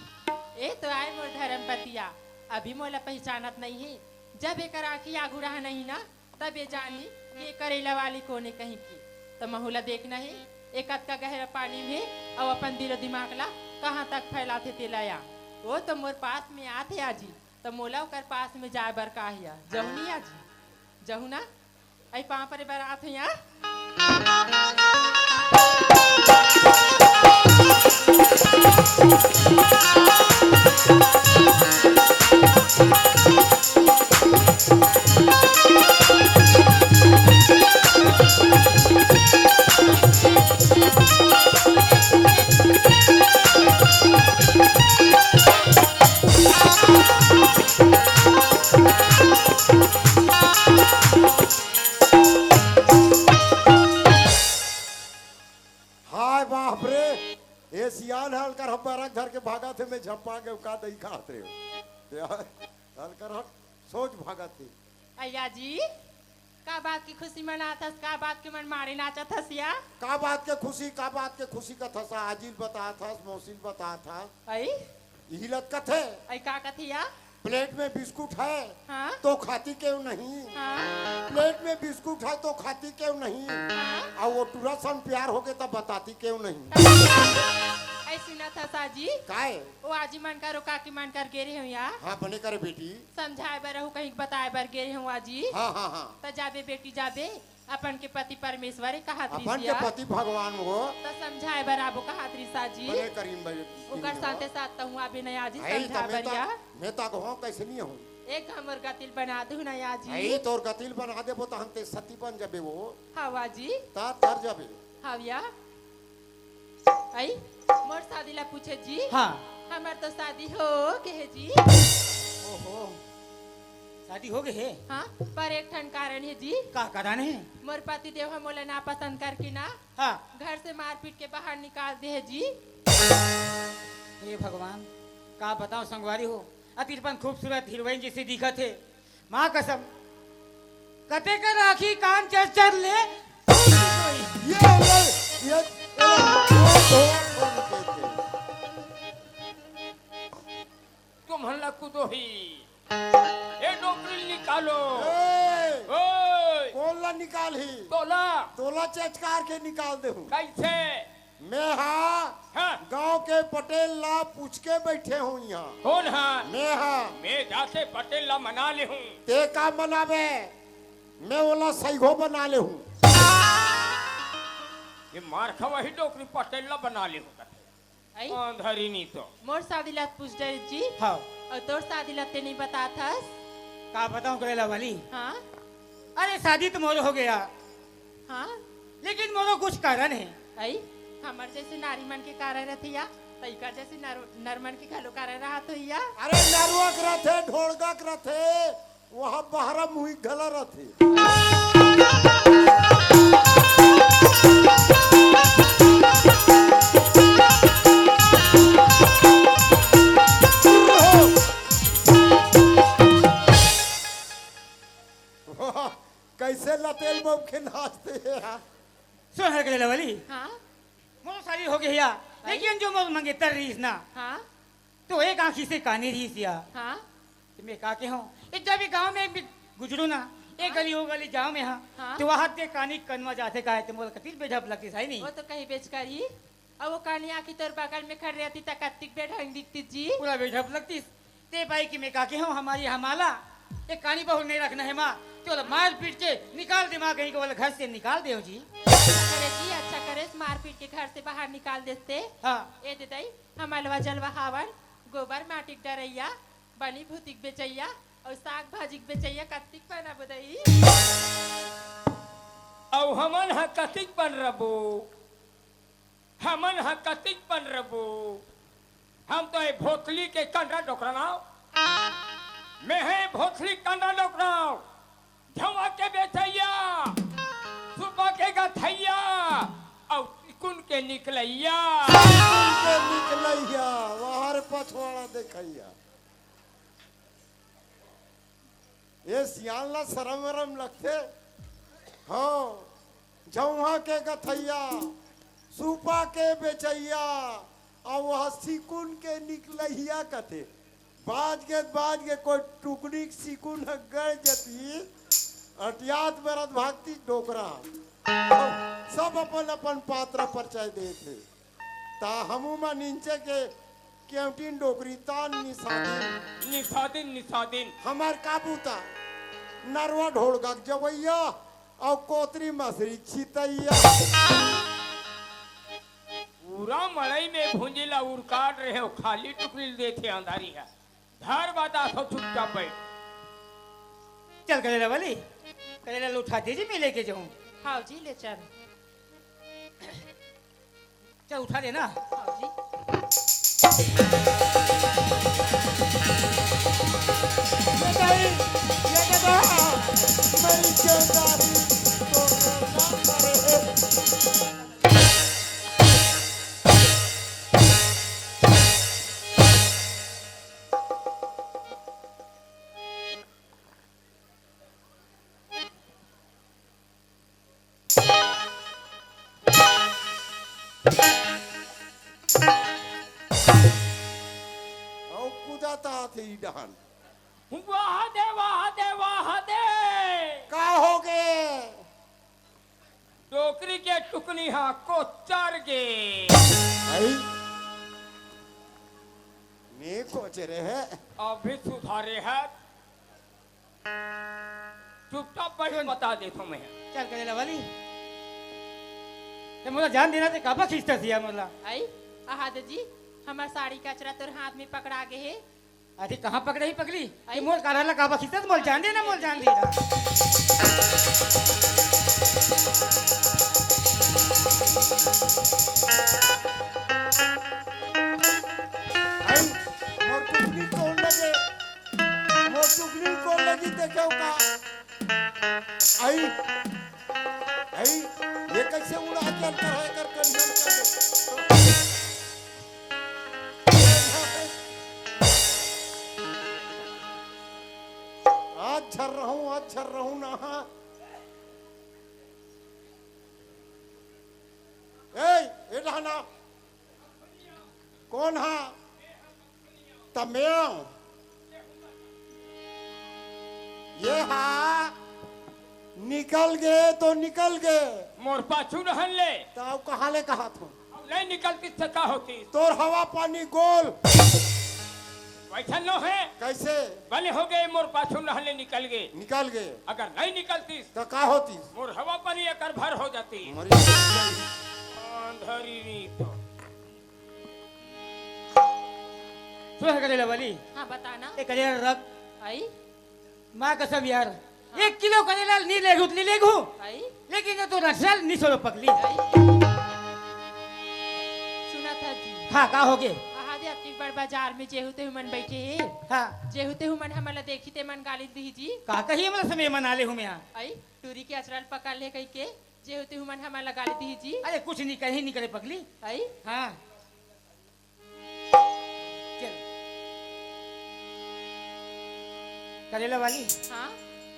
ए तो आय मोर धर्मपतिया, अभी मोला पहचानत नहीं हे। जब एकर आँखी आगू रहा नहीं ना, तब ए जानी कि ए करेला वाली कोने कहीं की। त महू ला देखना हे, ए कतका गहरा पानी में हे, अउ अपन दिलो दिमाग ला कहाँ तक फैलाथे तेला या। ओ तो मोर पास में आथे आजी, त मोला ओकर पास में जाए बर का हिया, जहू नहीं आजी, जहू ना। अई पाँव परे बर आत हँव या। हाय बाप रे, ए सियान हलकर हम बरक धर के भागत हे, मैं झपा के का दई खात रे। हलकर हट, सोच भागत हे। अइया जी, का बात की खुशी मनात हस, का बात के मन मारे नाचत हस या? का बात के खुशी, का बात के खुशी कथस, आजी ल बतात हस, मौसी ल बतात हस। अई? इही ल कथे। अई का कथे या? प्लेट में बिस्कुट है, हाँ? तो खाती क्यों नहीं? हाँ? प्लेट में बिस्कुट है तो खाती क्यों नहीं? हाँ? अउ ओ टूरा सन प्यार होगे त बताती क्यों नहीं? अई सुनत हस आजी? काय? ओ आजी मन कर, ओ काकी मन कर गे रेहेंव या। हाँ, बने करे बेटी। समझाए बर रहू कहीं बताए बर गे रेहेंव आजी। हाँ, हाँ, हाँ। त जाबे बेटी जाबे, अपन के पति परमेश्वर हे कहत रिहिस या। अपन के पति भगवान हो। त समझाए बर आबो कहत रिहिस आजी। बने करीम भाई, ओकर साथे साथ तहूँ आबे न आजी, समझाए बर या। मैं त कहूँ कैसे नहीं हूँ। एक हमर गतिल बना दू न आजी। अई तोर गतिल बना देबो त हम ते सती बन जाबे वो। हाँ आजी। त तर जाबे। हावया। आई, मोर शादी ला पूछे जी। हाँ। हमर तो शादी हो गे हे जी। ओहो, शादी हो गे हे? हाँ, पर एक ठन कारण हे जी। का कारण हे? मोर पति देव ह मोला ना पसंद करके ना, हाँ। घर से मारपीट के बाहर निकाल दे हे जी। हे भगवान, का बताओ संगवारी हो, अतिरपन खूबसूरत हीरोइन जैसे दिखत हे। माँ कसम, कते कर राखी कान चर चर ले। ये ले, ये, ये ले, ये दो फोन के थे। तुमन ला कुदो ही। ए डोकरी निकालो। ए, ओए। कोन ला निकाल ही? तोला। तोला चचकार के निकाल दे हूँ। कैसे? मैं हा हाँ। गांव के पटेल ला पूछ के बैठे हूँ यहाँ। कोन हा? मैं हा। मैं जाके पटेल ला मना ले हूँ। ते का मनावे? मैं ओला सैगो बना ले हूँ। ये मार खवा ही डोकरी पटेल ला बना ले हूँ कथे। आई? अंधारी नी तो। मोर शादी ला पूछ डरे जी। हाँ। अउ तोर शादी ला ते नहीं बतात हस। का बताऊं करेला वाली? हाँ। अरे शादी तो मोर हो गया। हाँ। लेकिन मोरो कुछ कारण हे। आई, हमर जैसे नारी मन के कारण रथे या, तइकर जैसे नर, नर मन के घलो कारण रहत होही या। अरे नरुआ के रथे, ढोड़गा के रथे, वहाँ बहरा मुही घला रथे। वाह, कैसे लतेल बम के नाचते हैं यार। सुन हर के लवली। हाँ। मोर शादी हो गई या, भाई। लेकिन जो मोर मंगेतर रहीस ना, हाँ। तो एक आँखी से कानी रहीस या। हाँ। तो मैं का के हूँ, एक जब ये गाँव में भी गुजरू ना, एक हाँ। गली वो गली जाऊँ मैं हाँ, हाँ। तो वहाँ ते कानी कनवा जाथे का हे, तो मोर कतिक बेढप लगतीस हे नहीं। वो तो कहीं बेच कर ही, अब वो कानी आँखी तोर बगल में खड़ी रहती त कतिक बेढंग दिखती जी। पूरा बेढप लगतीस। ते पाई कि मैं का के हूँ, हमारी हमाला, एक कानी बहू नहीं रखना हे माँ, तो वाला मार पीट के निकाल दे माँ, कहीं को वाला घर से निकाल दे जी। अच्छा करे जी, अच्छा करे, मार पीट के घर से बाहर निकाल देते। हाँ। ए दे दई, हम अलवा जलवा हावन, गोबर माटी के डरैया, बनी भूती के बेचैया, अउ साग भाजी के बेचैया कतिक बनबो दई। अउ हमन ह कतिक बन रबो, हमन ह कतिक बन रबो। हम तो ए भोथली के कंडरा डोकरा नाव, मैं हे भोथली कंडरा डोकरा नाव। झवा के बेचैया, सुपा के गथैया, अउ सिकुन के निकलैया। सिकुन के निकलैया, वाह रे पछवाड़ा देखैया। ए सियान ला सरम वरम लगथे। हाँ, झवा के गथैया, सुपा के बेचैया, अउ वह सिकुन के निकलैया कथे। बाज गे, बाज गे, कोई टुकड़ी के सिकुन ह गड़ जती, अटियात बरत भागती डोकरा। सब अपन अपन पात्र परिचय देत हे। ता हमू मन इंचे के केवटिन डोकरी तान निसादिन। निसादिन, निसादिन। हमर का बूता? नरवा ढोड़गा के जवैया अउ कोतरी मसरी छितैया। पूरा मड़ई में भुंजी ला उरकाट रहे हो, खाली टुकड़ी ल देथे अंधारी ह। धर बताथो, चुपचाप बैठ। चल करेला वाली, करेला ल उठा दे जी, मैं लेके जाऊं। हाँ जी, ले चल। चल उठा दे ना। हाँ जी। ये नहीं, ये नहीं, मेरी चौधारी तो ना करे। अउ कूदत आथे ई डहन। वाह दे, वाह दे, वाह दे। का हो गे? डोकरी के टुकनी हा कोचर गे। आई? ने कोचरे हे। अभी सुधारे हे। चुपचाप बैठ, सुन। बता देथों मैं। चल करेला वाली। ते मोला जान देना ते काबर खींचता सिया मोला? आई, आहा दे जी, हमर साड़ी कचरा तोर हाथ में पकड़ा गे हे। अरे कहाँ पकड़े ही पकड़ी? आई। ते मोर कारा ला काबर खींचता, मोला जान देना, मोला जान देना। से उड़ा के अंतर है कर कर। आज झर रहूं, आज झर रहूं ना। ए, ए डहना। कौन हा? त मैं हूं। ये हा निकल गे तो निकल गे। मोर पाछू रहन ले। त अउ कहां ले कहात हूं? अब नहीं निकलती त का होती? तोर हवा पानी गोल। वैसा नो है। कैसे? बने हो गए, मोर पाछू रहन ले निकल गे। निकल गे। अगर नहीं निकलती त का होती? मोर हवा पानी एकर भर हो जाती। मरी। अंधरी नी तो। सुन करेला वाली। हां, बताना। ए करेला रख। आई? मां कसम यार, हां। एक किलो करेला नी लेगू, नी लेगू। आई? लेकिन ये तो नक्सल नी छोड़ो पगली। आई? सुना था जी। हां, का हो गे? आहा दे, अतिक बड़ बाजार में जेहू तेहू मन बैठे हे। हां। जेहू तेहू मन हमला देखी ते मन गाली दिही जी। का कही हमला समय मना ले हूं मैं। आई? टूरी के अचरा ल पकड़ ले कहिके। जेहू तेहू मन हमला गाली दिही जी। अरे कुछ नी कही, नी करे पगली। आई? हां। चल। करेला वाली। हां?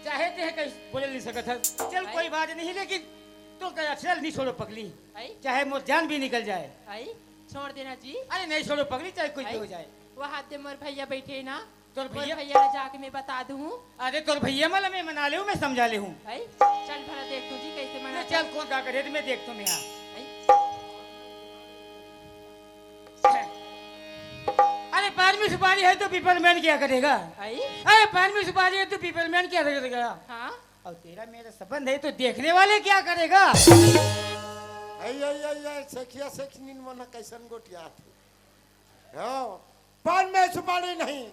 चाहे ते कहीं बोले नहीं सकत हस। चल, आई? कोई बात नहीं, लेकिन तो का अचरा ल नी छोड़ो पगली। आई? चाहे मोर जान भी निकल जाए। आई? छोड़ देना जी। अरे नहीं छोड़ो पगली, चाहे कुछ भी आई? हो जाए। वहां दे मोर भैया बैठे ना। तोर मोर भैया? भैया ला जाके मैं बता दूं। अरे तोर भैया मला मैं मना ले हूं, मैं समझा ले हूं। आई? चल भला देख तू जी कैसे मना ले। चल कौन का करे, मैं देख तो मैं हां। आई? अरे पान में सुपारी है तो पीपल मैन क्या करेगा? आई? अरे पान में सुपारी है तो पीपल मैन क्या करेगा? हां? और तेरा मेरा संबंध है तो देखने वाले क्या करेगा? आई, आई, आई, आई, सखिया सखिनिन मन कैसन गोठियाथे। हां, पान में सुपारी नहीं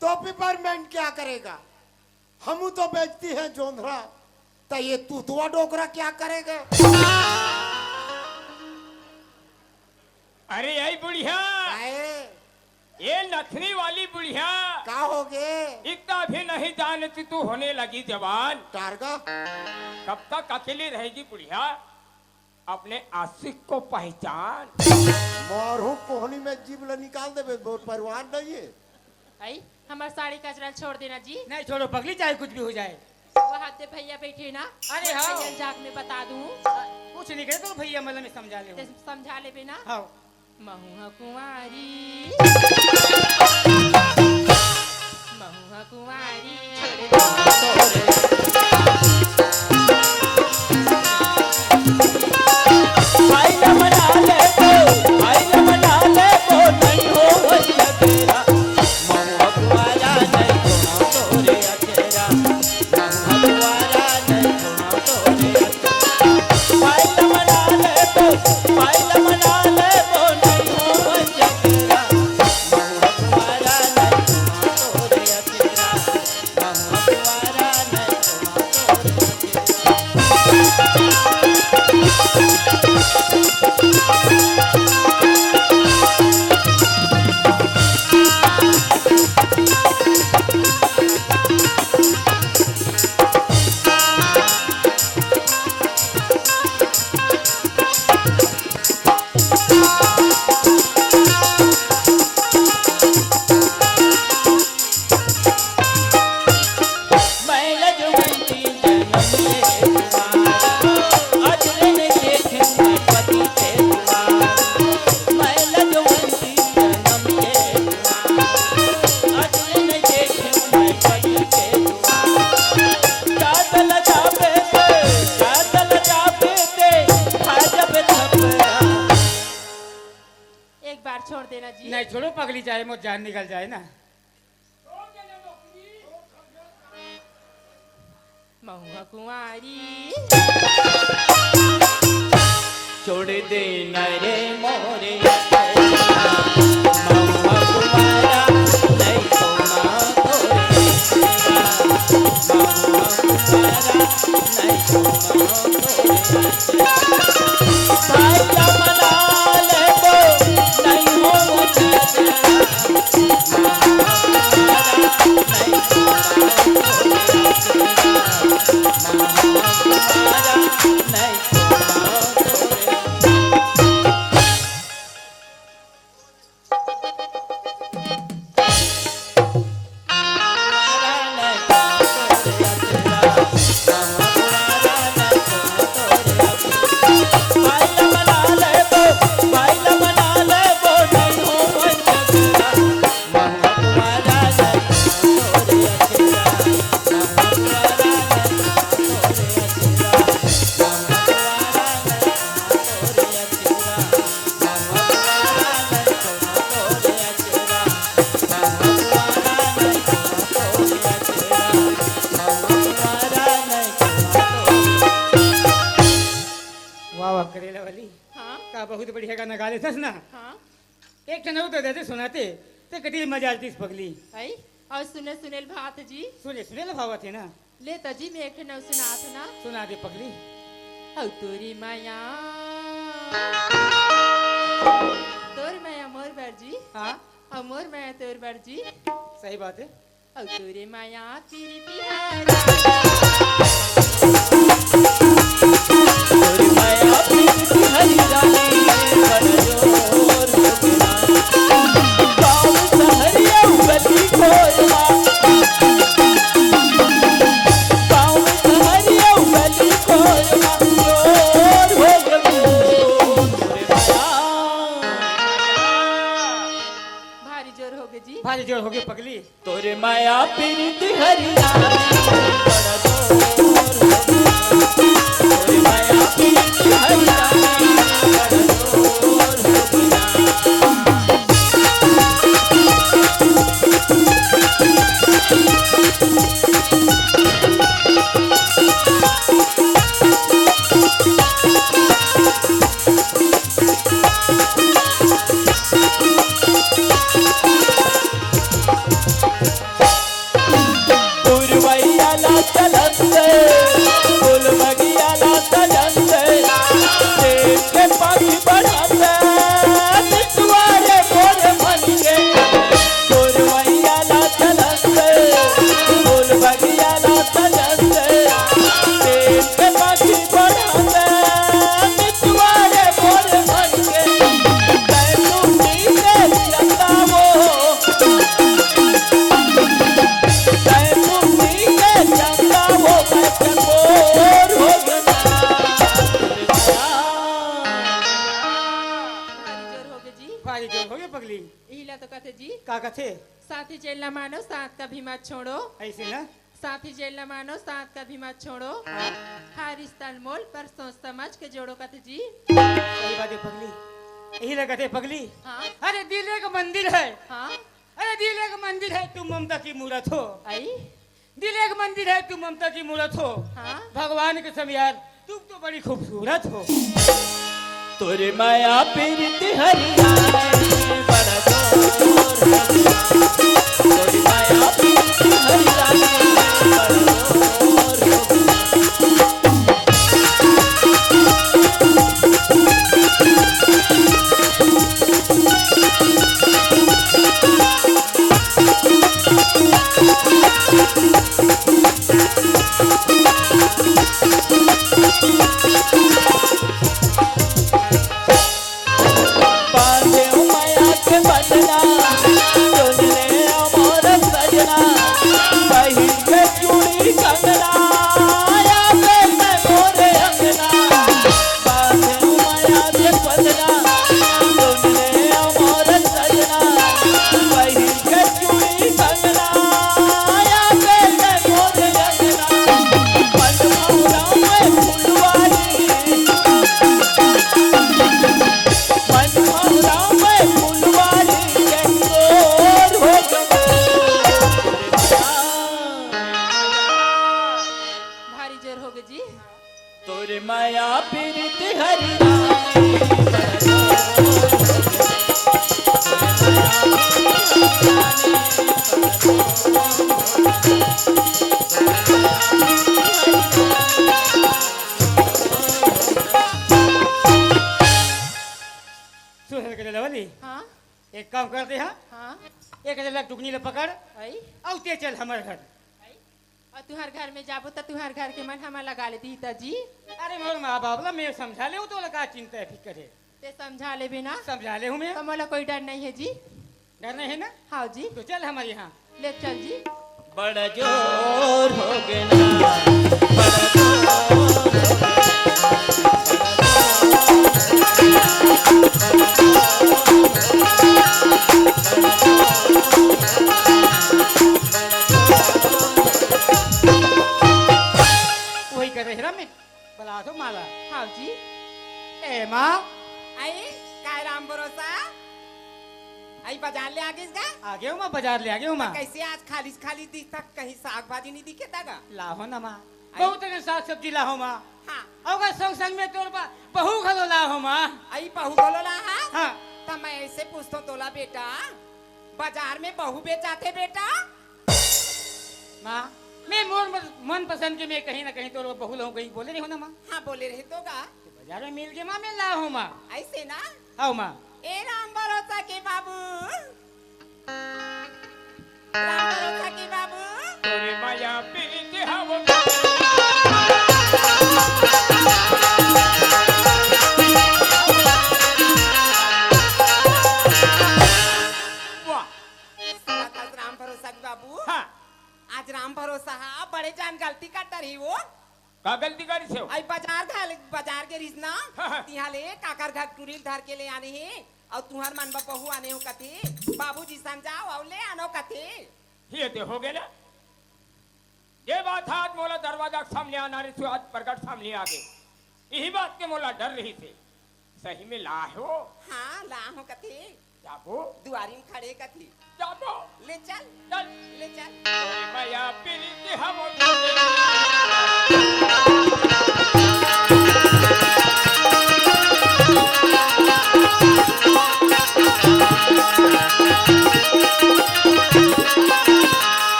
तो पीपल मैन क्या करेगा? हमू तो बेचती हैं जोंधरा, त ये तूतवा डोकरा क्या करेगा? अरे आई बुढ़िया, काहे? ये नथनी वाली बुढ़िया। का हो गे? इतना भी नहीं जानती तू, होने लगी जवान। टारगा? कब तक अकेली रहेगी बुढ़िया? अपने आशिक को पहचान। मारू कोहनी में जीभ ल निकाल देबे, मोर परिवार नहीं है। आई, हमर साड़ी कचरा ल छोड़ देना जी। नहीं छोड़ो पगली, चाहे कुछ भी हो जाए। वहां दे भैया बैठे ना, अरे मोर हां। भैया ल जाके मैं बता दूं। कुछ नहीं करे तो भैया मतलब मैं समझा ले ते हूं। समझा लेबे ना। हां। महू ह कुंवारी, महू ह कुंवारी, छोड़ दे। भाई न मना ले तो, भाई न मना ले तो, नहीं हो भैया तेरा। महू ह कुंवारा, नहीं होना तोरे अकेरा। एक बार छोड़ देना जी। नहीं छोड़ो पगली, चाहे मोर जान निकल जाए ना। महुआ कुंवारी। छोड़ दे न रे मोरे, महुआ कुंवारा, नहीं तो ना तोरे। महुआ कुंवारा, नहीं तो ना तोरे। भाई का मना ले तो नहीं हो हाँ। का बहुत बढ़िया गाना गा लेथस ना। हाँ। एक ठन अउ दे दे सुनाते, ते कति मजा आतीस पगली। आई, अउ सुने सुने ल भात जी। सुने सुने ल भावत हे ना। ले त जी, मैं एक ठन अउ सुनात ना। सुना दे पगली। अउ तोरी माया, तोर माया मोर बर जी। हाँ। अउ मोर माया तोर बर जी। सही बात है। अउ तोरे माया पीरिति हरा। तोरे माया पीरिति हरी रानी, बड़ जोर हो गया। गाँव सहरिया गली कोरमा। गाँव सहरिया गली कोरमा, जोर हो गया। तोरे माया। भारी जोर होगे जी। भारी जोर होगे पगली। तोरे माया पीरिति हरी रानी, बड़ा जोर हो गया। तोरे माया पीरिति हरी रानी, बड़ा जोर हो गया। पुरवैया ला चलंत, फूल बगिया ला सजंत, देख के पाछी बढ़ंत, दुआरे मोर मन के। पुरवैया ला चलंत, फूल बगिया ला सजंत, देख के पाछी बढ़ंत, दुआरे मोर मन के। तैनू नीके चंदा वो, तैनू नीके चंदा वो, मैं चकोर हो गया। भारी जोर होगे जी। भारी जोर होगे पगली। इही ला तो कथे जी। का कथे? साथी जेला मानो, साथ कभी मत छोड़ो। ऐसे ना? साथी जेला मानो, साथ कभी मत छोड़ो। हाँ। हर रिश्ता अनमोल, पर सोच समझ के जोड़ो कथे जी। सही बात है पगली, यही लगत है पगली। हाँ। अरे दिल एक मंदिर है। हाँ। अरे दिल एक मंदिर है, तुम ममता की मूरत हो। आई। दिल एक मंदिर है, तुम ममता की मूरत हो। हाँ। भगवान कसम यार, तुम तो बड़ी खूबसूरत हो। तोरे माया पीरिति हरी रानी, बड़ा जोर हो गया। तोरे माया पीरिति हरी रानी, बड़ा जोर हो गया। बांधे माया के बंधना, सुन ले मोर सजना, पहिर के चूड़ी कंगना, आवे मैं मोर अंगना। बांधे माया के बंधना, सुन ले मोर सजना, पहिर के चूड़ी कंगना, आवे मैं मोर अंगना। मन भौरा में फुलवारी, मन भौरा में फुलवारी के तोर हो गए। भारी जोर होगे जी। तोरे माया पीरिति हरी रानी। सुन रे लवली, हाँ। एक काम करते हैं, हाँ। एक जला टुकनी ले पकड़, आई। अउ ते चल हमर घर। अउ तुहर घर में जाबो त तुहर घर के मन हमर लगा ले दिही त जी। अरे मोर माँ बाप ला मैं समझा ले, तो ला का चिंता है फिकर है। ते समझा लेबे ना? समझा ले हूँ मैं। त मोला कोई डर नहीं है जी। डर नहीं है ना? हाँ जी। तो चल हमारे यहाँ। ले चल जी। बड़ा जोर हो गया ना, बड़ा जोर हो गया। वही कर रहे राम में, बला दो माला। हाँ जी। ए माँ। आई, काय राम भरोसा? आई बाजार ले आ गइस गा? आ गए हूँ माँ, बाजार ले आ गए हूँ माँ। कैसे आज खाली खाली दिखता, कहीं साग भाजी नहीं दिखे था गा? लाहो ना माँ। बहुत अकन साग सब्जी लाहूं माँ। हाँ। अउ ओकर संग संग में तोर बा-, बहू घलो लाहूं माँ। अई बहू घलो लाहस? हाँ। त मैं अइसे पूछथों तोला बेटा, बाजार में बहू बेचाथे बेटा? माँ, मैं मोर मन, मनपसंद के मैं कहीं ना कहीं तोर बहू लाहूं कहिके बोले रहेंव ना माँ। हाँ, बोले रहे तो गा। त बाजार में मिल गे माँ, मैं लाहूं माँ। अइसे ना? हव माँ। ए राम भरोसा के बाबू, राम भरोसा के बाबू। तोरे मया पीत हव। वाह। सुनत हस राम भरोसा के बाबू? हाँ। आज राम भरोसा हा बड़े जान गलती कर डरिस वो। का गलती करिस हे? अई बाजार घल-, बाजार गे रिहिस ना, हाँ, हाँ। तिहां ले काकर घर टूरी ल धर के ले आने हे, अउ तुंहर मन बर बहू आने हों कथे, बाबूजी समझाव अउ ले आनो कथे। ये दे हो गे ना, ये बात हा आज मोला दरवाजा के सामने आना रिहिस, आज प्रगट सामने आ गे। इही बात के मोला डर रिहिस हे। सही में लाहू? हाँ, लाहूं कथे। जाबो? दुवारी में खड़े कथे। जाबो? ले चल। चल। ले चल। तोरे मया पीरित हव।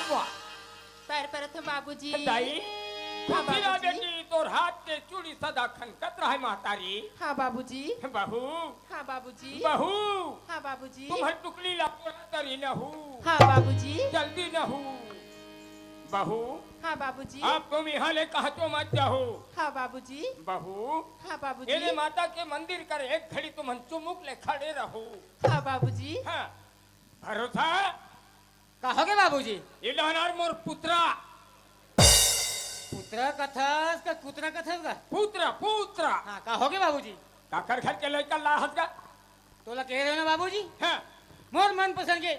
वाह। पैर परत हंव बाबूजी। दाई, हाँ, खुशी रह बाबूजी। बेटी, तोर हाथ के चूड़ी सदा खनकत रहय महतारी। हाँ बाबूजी। बहू। हाँ बाबूजी। बहू। हाँ बाबूजी। तुम्हर टुकली ला तोरा तरी न हू। हाँ बाबूजी। जल्दी न हू। बहू। हाँ बाबूजी। अब तुम इहाँ ले कहाँ तो मत जाहू। हाँ बाबूजी। बहू। हाँ बाबूजी। एदे माता के मंदिर कर एक घड़ी तुमन चुमुक ले खड़े रहू। हाँ बाबूजी। हाँ। भरोसा। का होगे बाबूजी? ए डहनार मोर पुतरा। पुतरा कथस का कुतरा कथस का? पुतरा, पुतरा। हाँ, का होगे बाबूजी? काकर घर के लइका लाहस का? तोला कहे रहेंव ना बाबूजी? हाँ। मोर मनपसंद के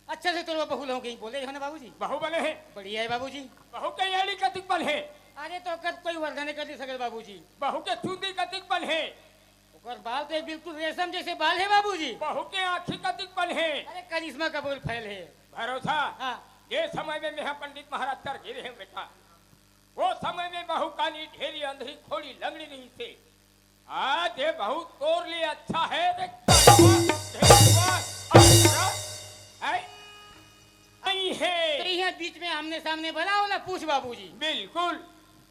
अच्छा से तोर बहू लाहूं कहिके बोले रहेंव ना बाबूजी? बहू बने हे। बढ़िया हे बाबूजी। बहू के एड़ी कतिक बने हे? अरे त ओकर कोई वर्णन नइ कर सकय बाबूजी। बहू के चुंदी कतिक बने हे? ओकर बाल तो बिल्कुल रेशम जइसे बाल हे बाबूजी। बहू के आँखी कतिक बने हे? अरे करिश्मा का बोल फैल हे। भरोसा। हाँ। जे समय में मेहा पंडित महाराज कर गे रहेंव बेटा, वो समय में बहू कानी ढेरी अंधरी खोड़ी लंगड़ी रहिसे। आज ये बहू तोर लिए अच्छा हे रे कड़वा, ढेरवा, अंधरा, हैं? नइ हे। त इहाँ बीच में आमने सामने भला ओला पूछ बाबूजी। बिल्कुल।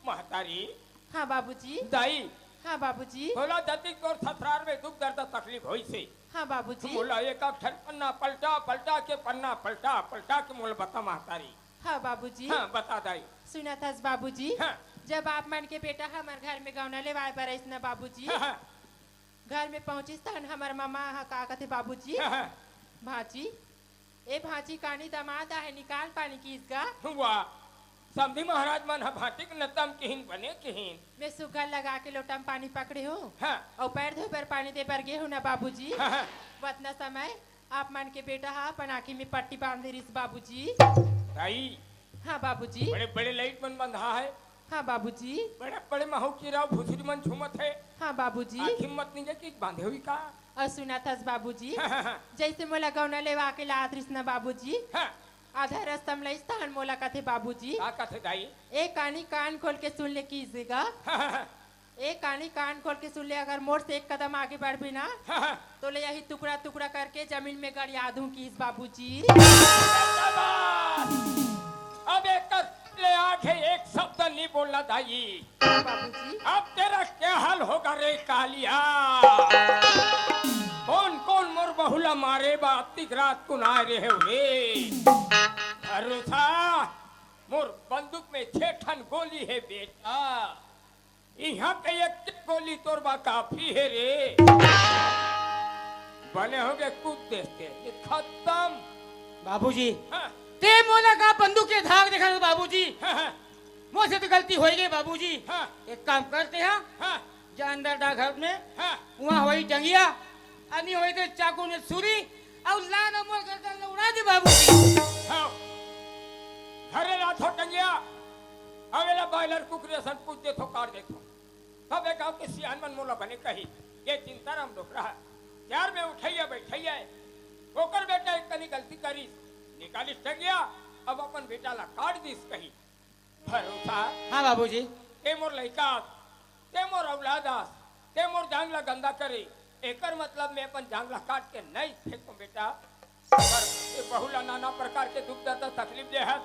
महतारी। हाँ बाबूजी। दाई। हाँ बाबूजी। तोला जतिक तोर ससुरार में दुख दर्द तकलीफ होइसे। हाँ बाबूजी। मोला एक अक्षर पन्ना पलटा पलटा के, पन्ना पलटा पलटा के मोला बता महतारी। हाँ बाबूजी। हाँ, बता दाई। सुनत हस बाबूजी? हाँ। जब आप मन के बेटा हमर घर में गौना लेवाय बर आइस न बाबूजी, हाँ, हाँ। घर में पहुँचिस तहन हमर ममा ह का कथे बाबूजी? हाँ, हाँ। भांची, ए भांची कानी दमाद आहे, निकाल पानी किहिस गा। वाह, समधी महाराज मन ह भांटी के नतम किहिन, बने किहिन। मैं सुग्घर लगा के लोटा म पानी पकड़े हूँ। हाँ। अउ पैर धोए बर पानी दे बर गे हूँ ना बाबूजी। हाँ, हाँ। वतना समय आप मन के बेटा ह अपन आँखी में पट्टी बांधे रिहिस बाबूजी। दाई। हाँ बाबूजी। बड़े बड़े लाइट मन बंधा हे। हाँ बाबूजी। बड़े बड़े महू कीरा भुसरी मन झूमत हे। हाँ बाबूजी। आँखी म मत निंगे कि बांधे होही का? अउ सुनत हस बाबूजी, हाँ, हाँ, हाँ। जइसे मोला गौना लेवा के लात रिहिस ना बाबूजी, हाँ। आधा रस्ता म लइस तहन मोला कथे बाबूजी, का कथे दाई? ए कानी कान खोल के सुन ले किहिस गा। हाँ, हाँ, हाँ। ए कानी कान खोल के सुन ले, अगर मोर से एक कदम आगे बढ़बे ना, हाँ, हाँ। तोला यही टुकड़ा टुकड़ा करके जमीन में गड़िया दूं किहिस बाबूजी। अब एकर ले आगे एक शब्द नहीं बोलना दाई। बाबूजी। अब तेरा क्या हाल होगा रे कालिया? कौन कौन मोर बहू ला मारे बा, अतिक रात कुन आय रहे हो रे? भरोसा, मोर बंदूक में छह ठन गोली हे बेटा। इहाँ के एक गोली तोर बा काफी हे रे। बने होगे कूद देते, ये खतम। बाबूजी, हाँ। ते मोला का बंदूक के धाक देखा बाबूजी? हाँ, हाँ। मोर से तो गलती होई गे बाबूजी। हाँ। एक काम करते हैं, हाँ। जा अंदर डा घर में, हाँ। उहाँ होई डंगिया, अनि होई ते चाकू ने सुरी, अउ लान अउ मोर गर्दन ल उड़ा दे बाबूजी। हाँ। घरे लाथो डंगिया, अवेला बॉयलर कुकरी असन पूछ देथो, काट देथो। तब ए गाँव के सियान मन मोला बने कही, ये चिंताराम डोकरा हे, प्यार में उठइया बइठइया हे, ओकर बेटा एक कनी गलती करिस, निकालिस डंगिया, अब अपन बेटा ला काट दिस कही। भरोसा। हाँ बाबूजी। ते मोर लइका आस, ते मोर औलाद आस, ते मोर जांग ला गंदा करे, एकर मतलब मैं अपन जांग ला काट के नहीं फेंकूं बेटा। पर ये बहू ला नाना प्रकार के दुख दर्द तकलीफ दे हस,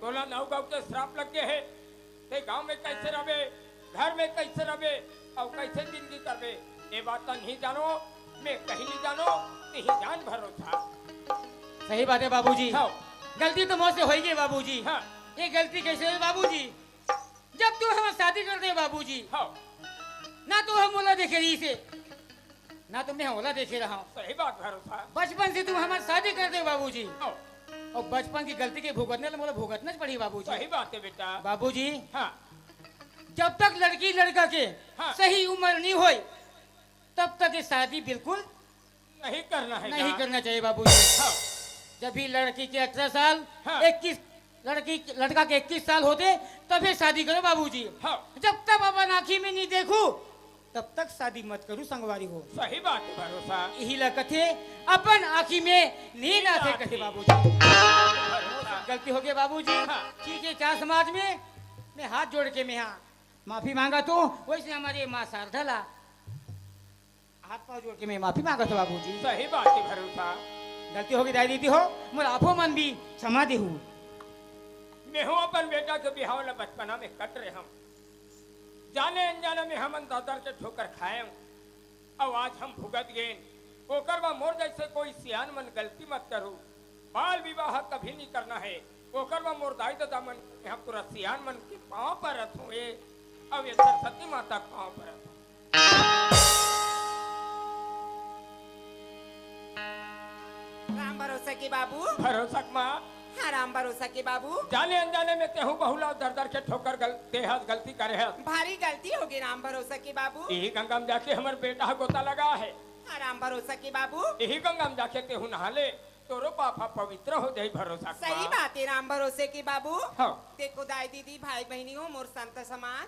तोला नौ गांव के श्राप लग गए हे। ते गांव में कैसे रहबे, घर में कैसे रहबे, अउ कैसे जिंदगी करबे, ये बात तो नहीं जानो, मैं कहीं नहीं जानो, नहीं जान भरोसा। सही बात है बाबूजी। हाँ। गलती तो मोर से होई गई बाबूजी। हाँ। ये गलती कैसे हुई बाबूजी? जब तू हमर शादी कर दे बाबूजी, हाँ। ना तो हम ओला देखे रही से, ना तो मैं ओला देखे रहा हूँ। सही बात भरोसा। बचपन से तू हमर शादी कर दे बाबूजी। हाँ। और बचपन की गलती के भुगतने ला मोला भुगतना पड़ी बाबूजी। सही बात है बेटा। बाबूजी, हाँ। जब तक लड़की लड़का के हाँ। सही उम्र नहीं होई, तब तक ये शादी बिल्कुल नहीं करना है नहीं ना? करना चाहिए बाबूजी। हाँ। जब भी लड़की के अठारह साल, हाँ। इक्कीस, लड़की, लड़का के इक्कीस साल होते, तभी शादी करो बाबूजी। हाँ। जब तक अपन आँखी में नहीं देखू, तब तक शादी मत करू संगवारी हो। सही बात है भरोसा। यही ला कथे, अपन आँखी में नींद आथे कथे बाबूजी। भरोसा। गलती हो गई बाबूजी। हाँ। ठीक है, चार समाज में मैं हाथ जोड़ के मैं हाँ माफी मांगा तो, वैसे हमारे माँ शारदा ला हाथ पाँव जोड़ के मैं माफी मांगत हूँ बाबूजी। सही बात है भरोसा। गलती होगी दाई दीदी हो, मोर आपो मन भी क्षमा देहू। मैं हूँ अपन बेटा के बिहाव ला बचपना में कट रहे हम, जाने अनजाने में हमन दर दर के ठोकर खाए हूँ। अब आज हम भुगत गेन, ओकर बा मोर जैसे कोई सियान मन गलती मत करू। बाल विवाह कभी नहीं करना है, ओकर बा मोर दाई ददा मन, हम पूरा सियान मन के पाँव परत हूँ। ए, अब ये सरस्वती माता के पाँव परत हूँ। राम भरोसा के बाबू। भरोसा के माँ। हाँ, राम भरोसा के बाबू। जाने अनजाने में तेहू बहू ला दर दर के ठोकर गल-, दे हस, गलती करे हस। भारी गलती होगी राम भरोसा के बाबू। यही गंगा में जाके हमर बेटा ह गोता लगा है। हाँ, राम भरोसा के बाबू। यही गंगा में जाके तेहू नहा ले, तोरो पाप ह पवित्र हो जाई भरोसा के सही माँ। बात है राम भरोसे के बाबू। हाँ। देखो दाई दीदी, भाई बहनी हो, मोर संत समाज,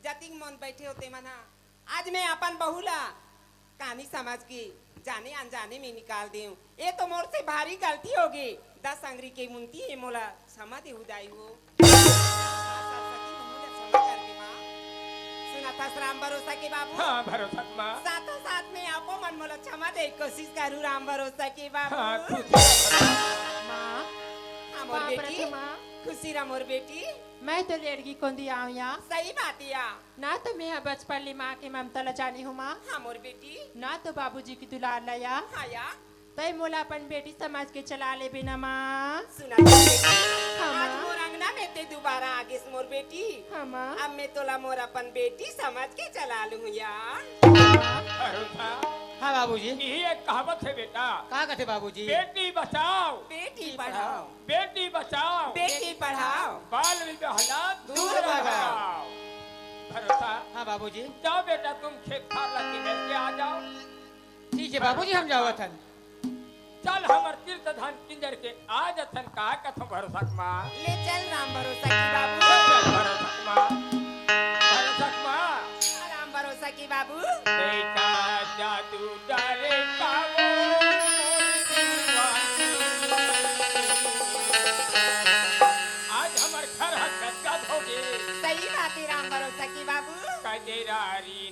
जतिक मन बैठे हो ते मन हा, आज मैं अपन बहू ला कानी समझ के जाने अनजाने में निकाल देऊं। ये तो मोर से भारी गलती होगी। दस अंगरी के मुंती हे, मोला क्षमा देहू दाई हो। सरस्वती महू ला क्षमा कर दे माँ। सुनत हस राम भरोसा के बाबू? हाँ, भरोसा के माँ। साथों साथ में आपो मन मोला क्षमा दे कोशिश करू राम भरोसा के बाबू। हाँ, खुशी रह भरोसा। माँ, हाँ, मोर पाँव बेटी। परत हूँ माँ। खुशी रह मोर बेटी। मैं तो लेड़गी कोंदी आऊँ या। सही बात या। ना तो मैं ह बचपन ले माँ के ममता ला जाने हूँ माँ। हाँ मोर बेटी। ना तो बाबूजी की दुलार ला या। हाँ या। तय मोला अपन बेटी समझ के चला लेबे ना माँ। सुना तो बेटी, हाँ, आज माँ। मोर अंगना में ते दोबारा आगेस मोर बेटी। हाँ, माँ। अब मैं तोला मोर अपन बेटी समझ के चला लूँ या। भरोसा। हाँ बाबूजी। यही एक कहावत है बेटा। का कथे बाबूजी? बेटी बचाओ। बेटी पढ़ाओ। बेटी बचाओ। बेटी पढ़ाओ। बाल विवाह ला दूर दूर भगाओ। भगाओ। भरोसा। हाँ बाबूजी। जाओ बेटा, तुम खेत खार ला किंजर के आ जाओ। ठीक है बाबूजी, हम जावत हन। चल हमर तीर्थ धाम किंजर के आ जथन, का कथो भरोसा के माँ? ले चल राम भरोसा की बाबू। ले चल भरोसा के माँ। भरोसा के माँ। राम भरोसा की बाबू। देखा जादू डरे का वो मोर दीवानी। आज हमर घर ह गदगद होगे। सही बात है राम भरोसा की बाबू। कजरारी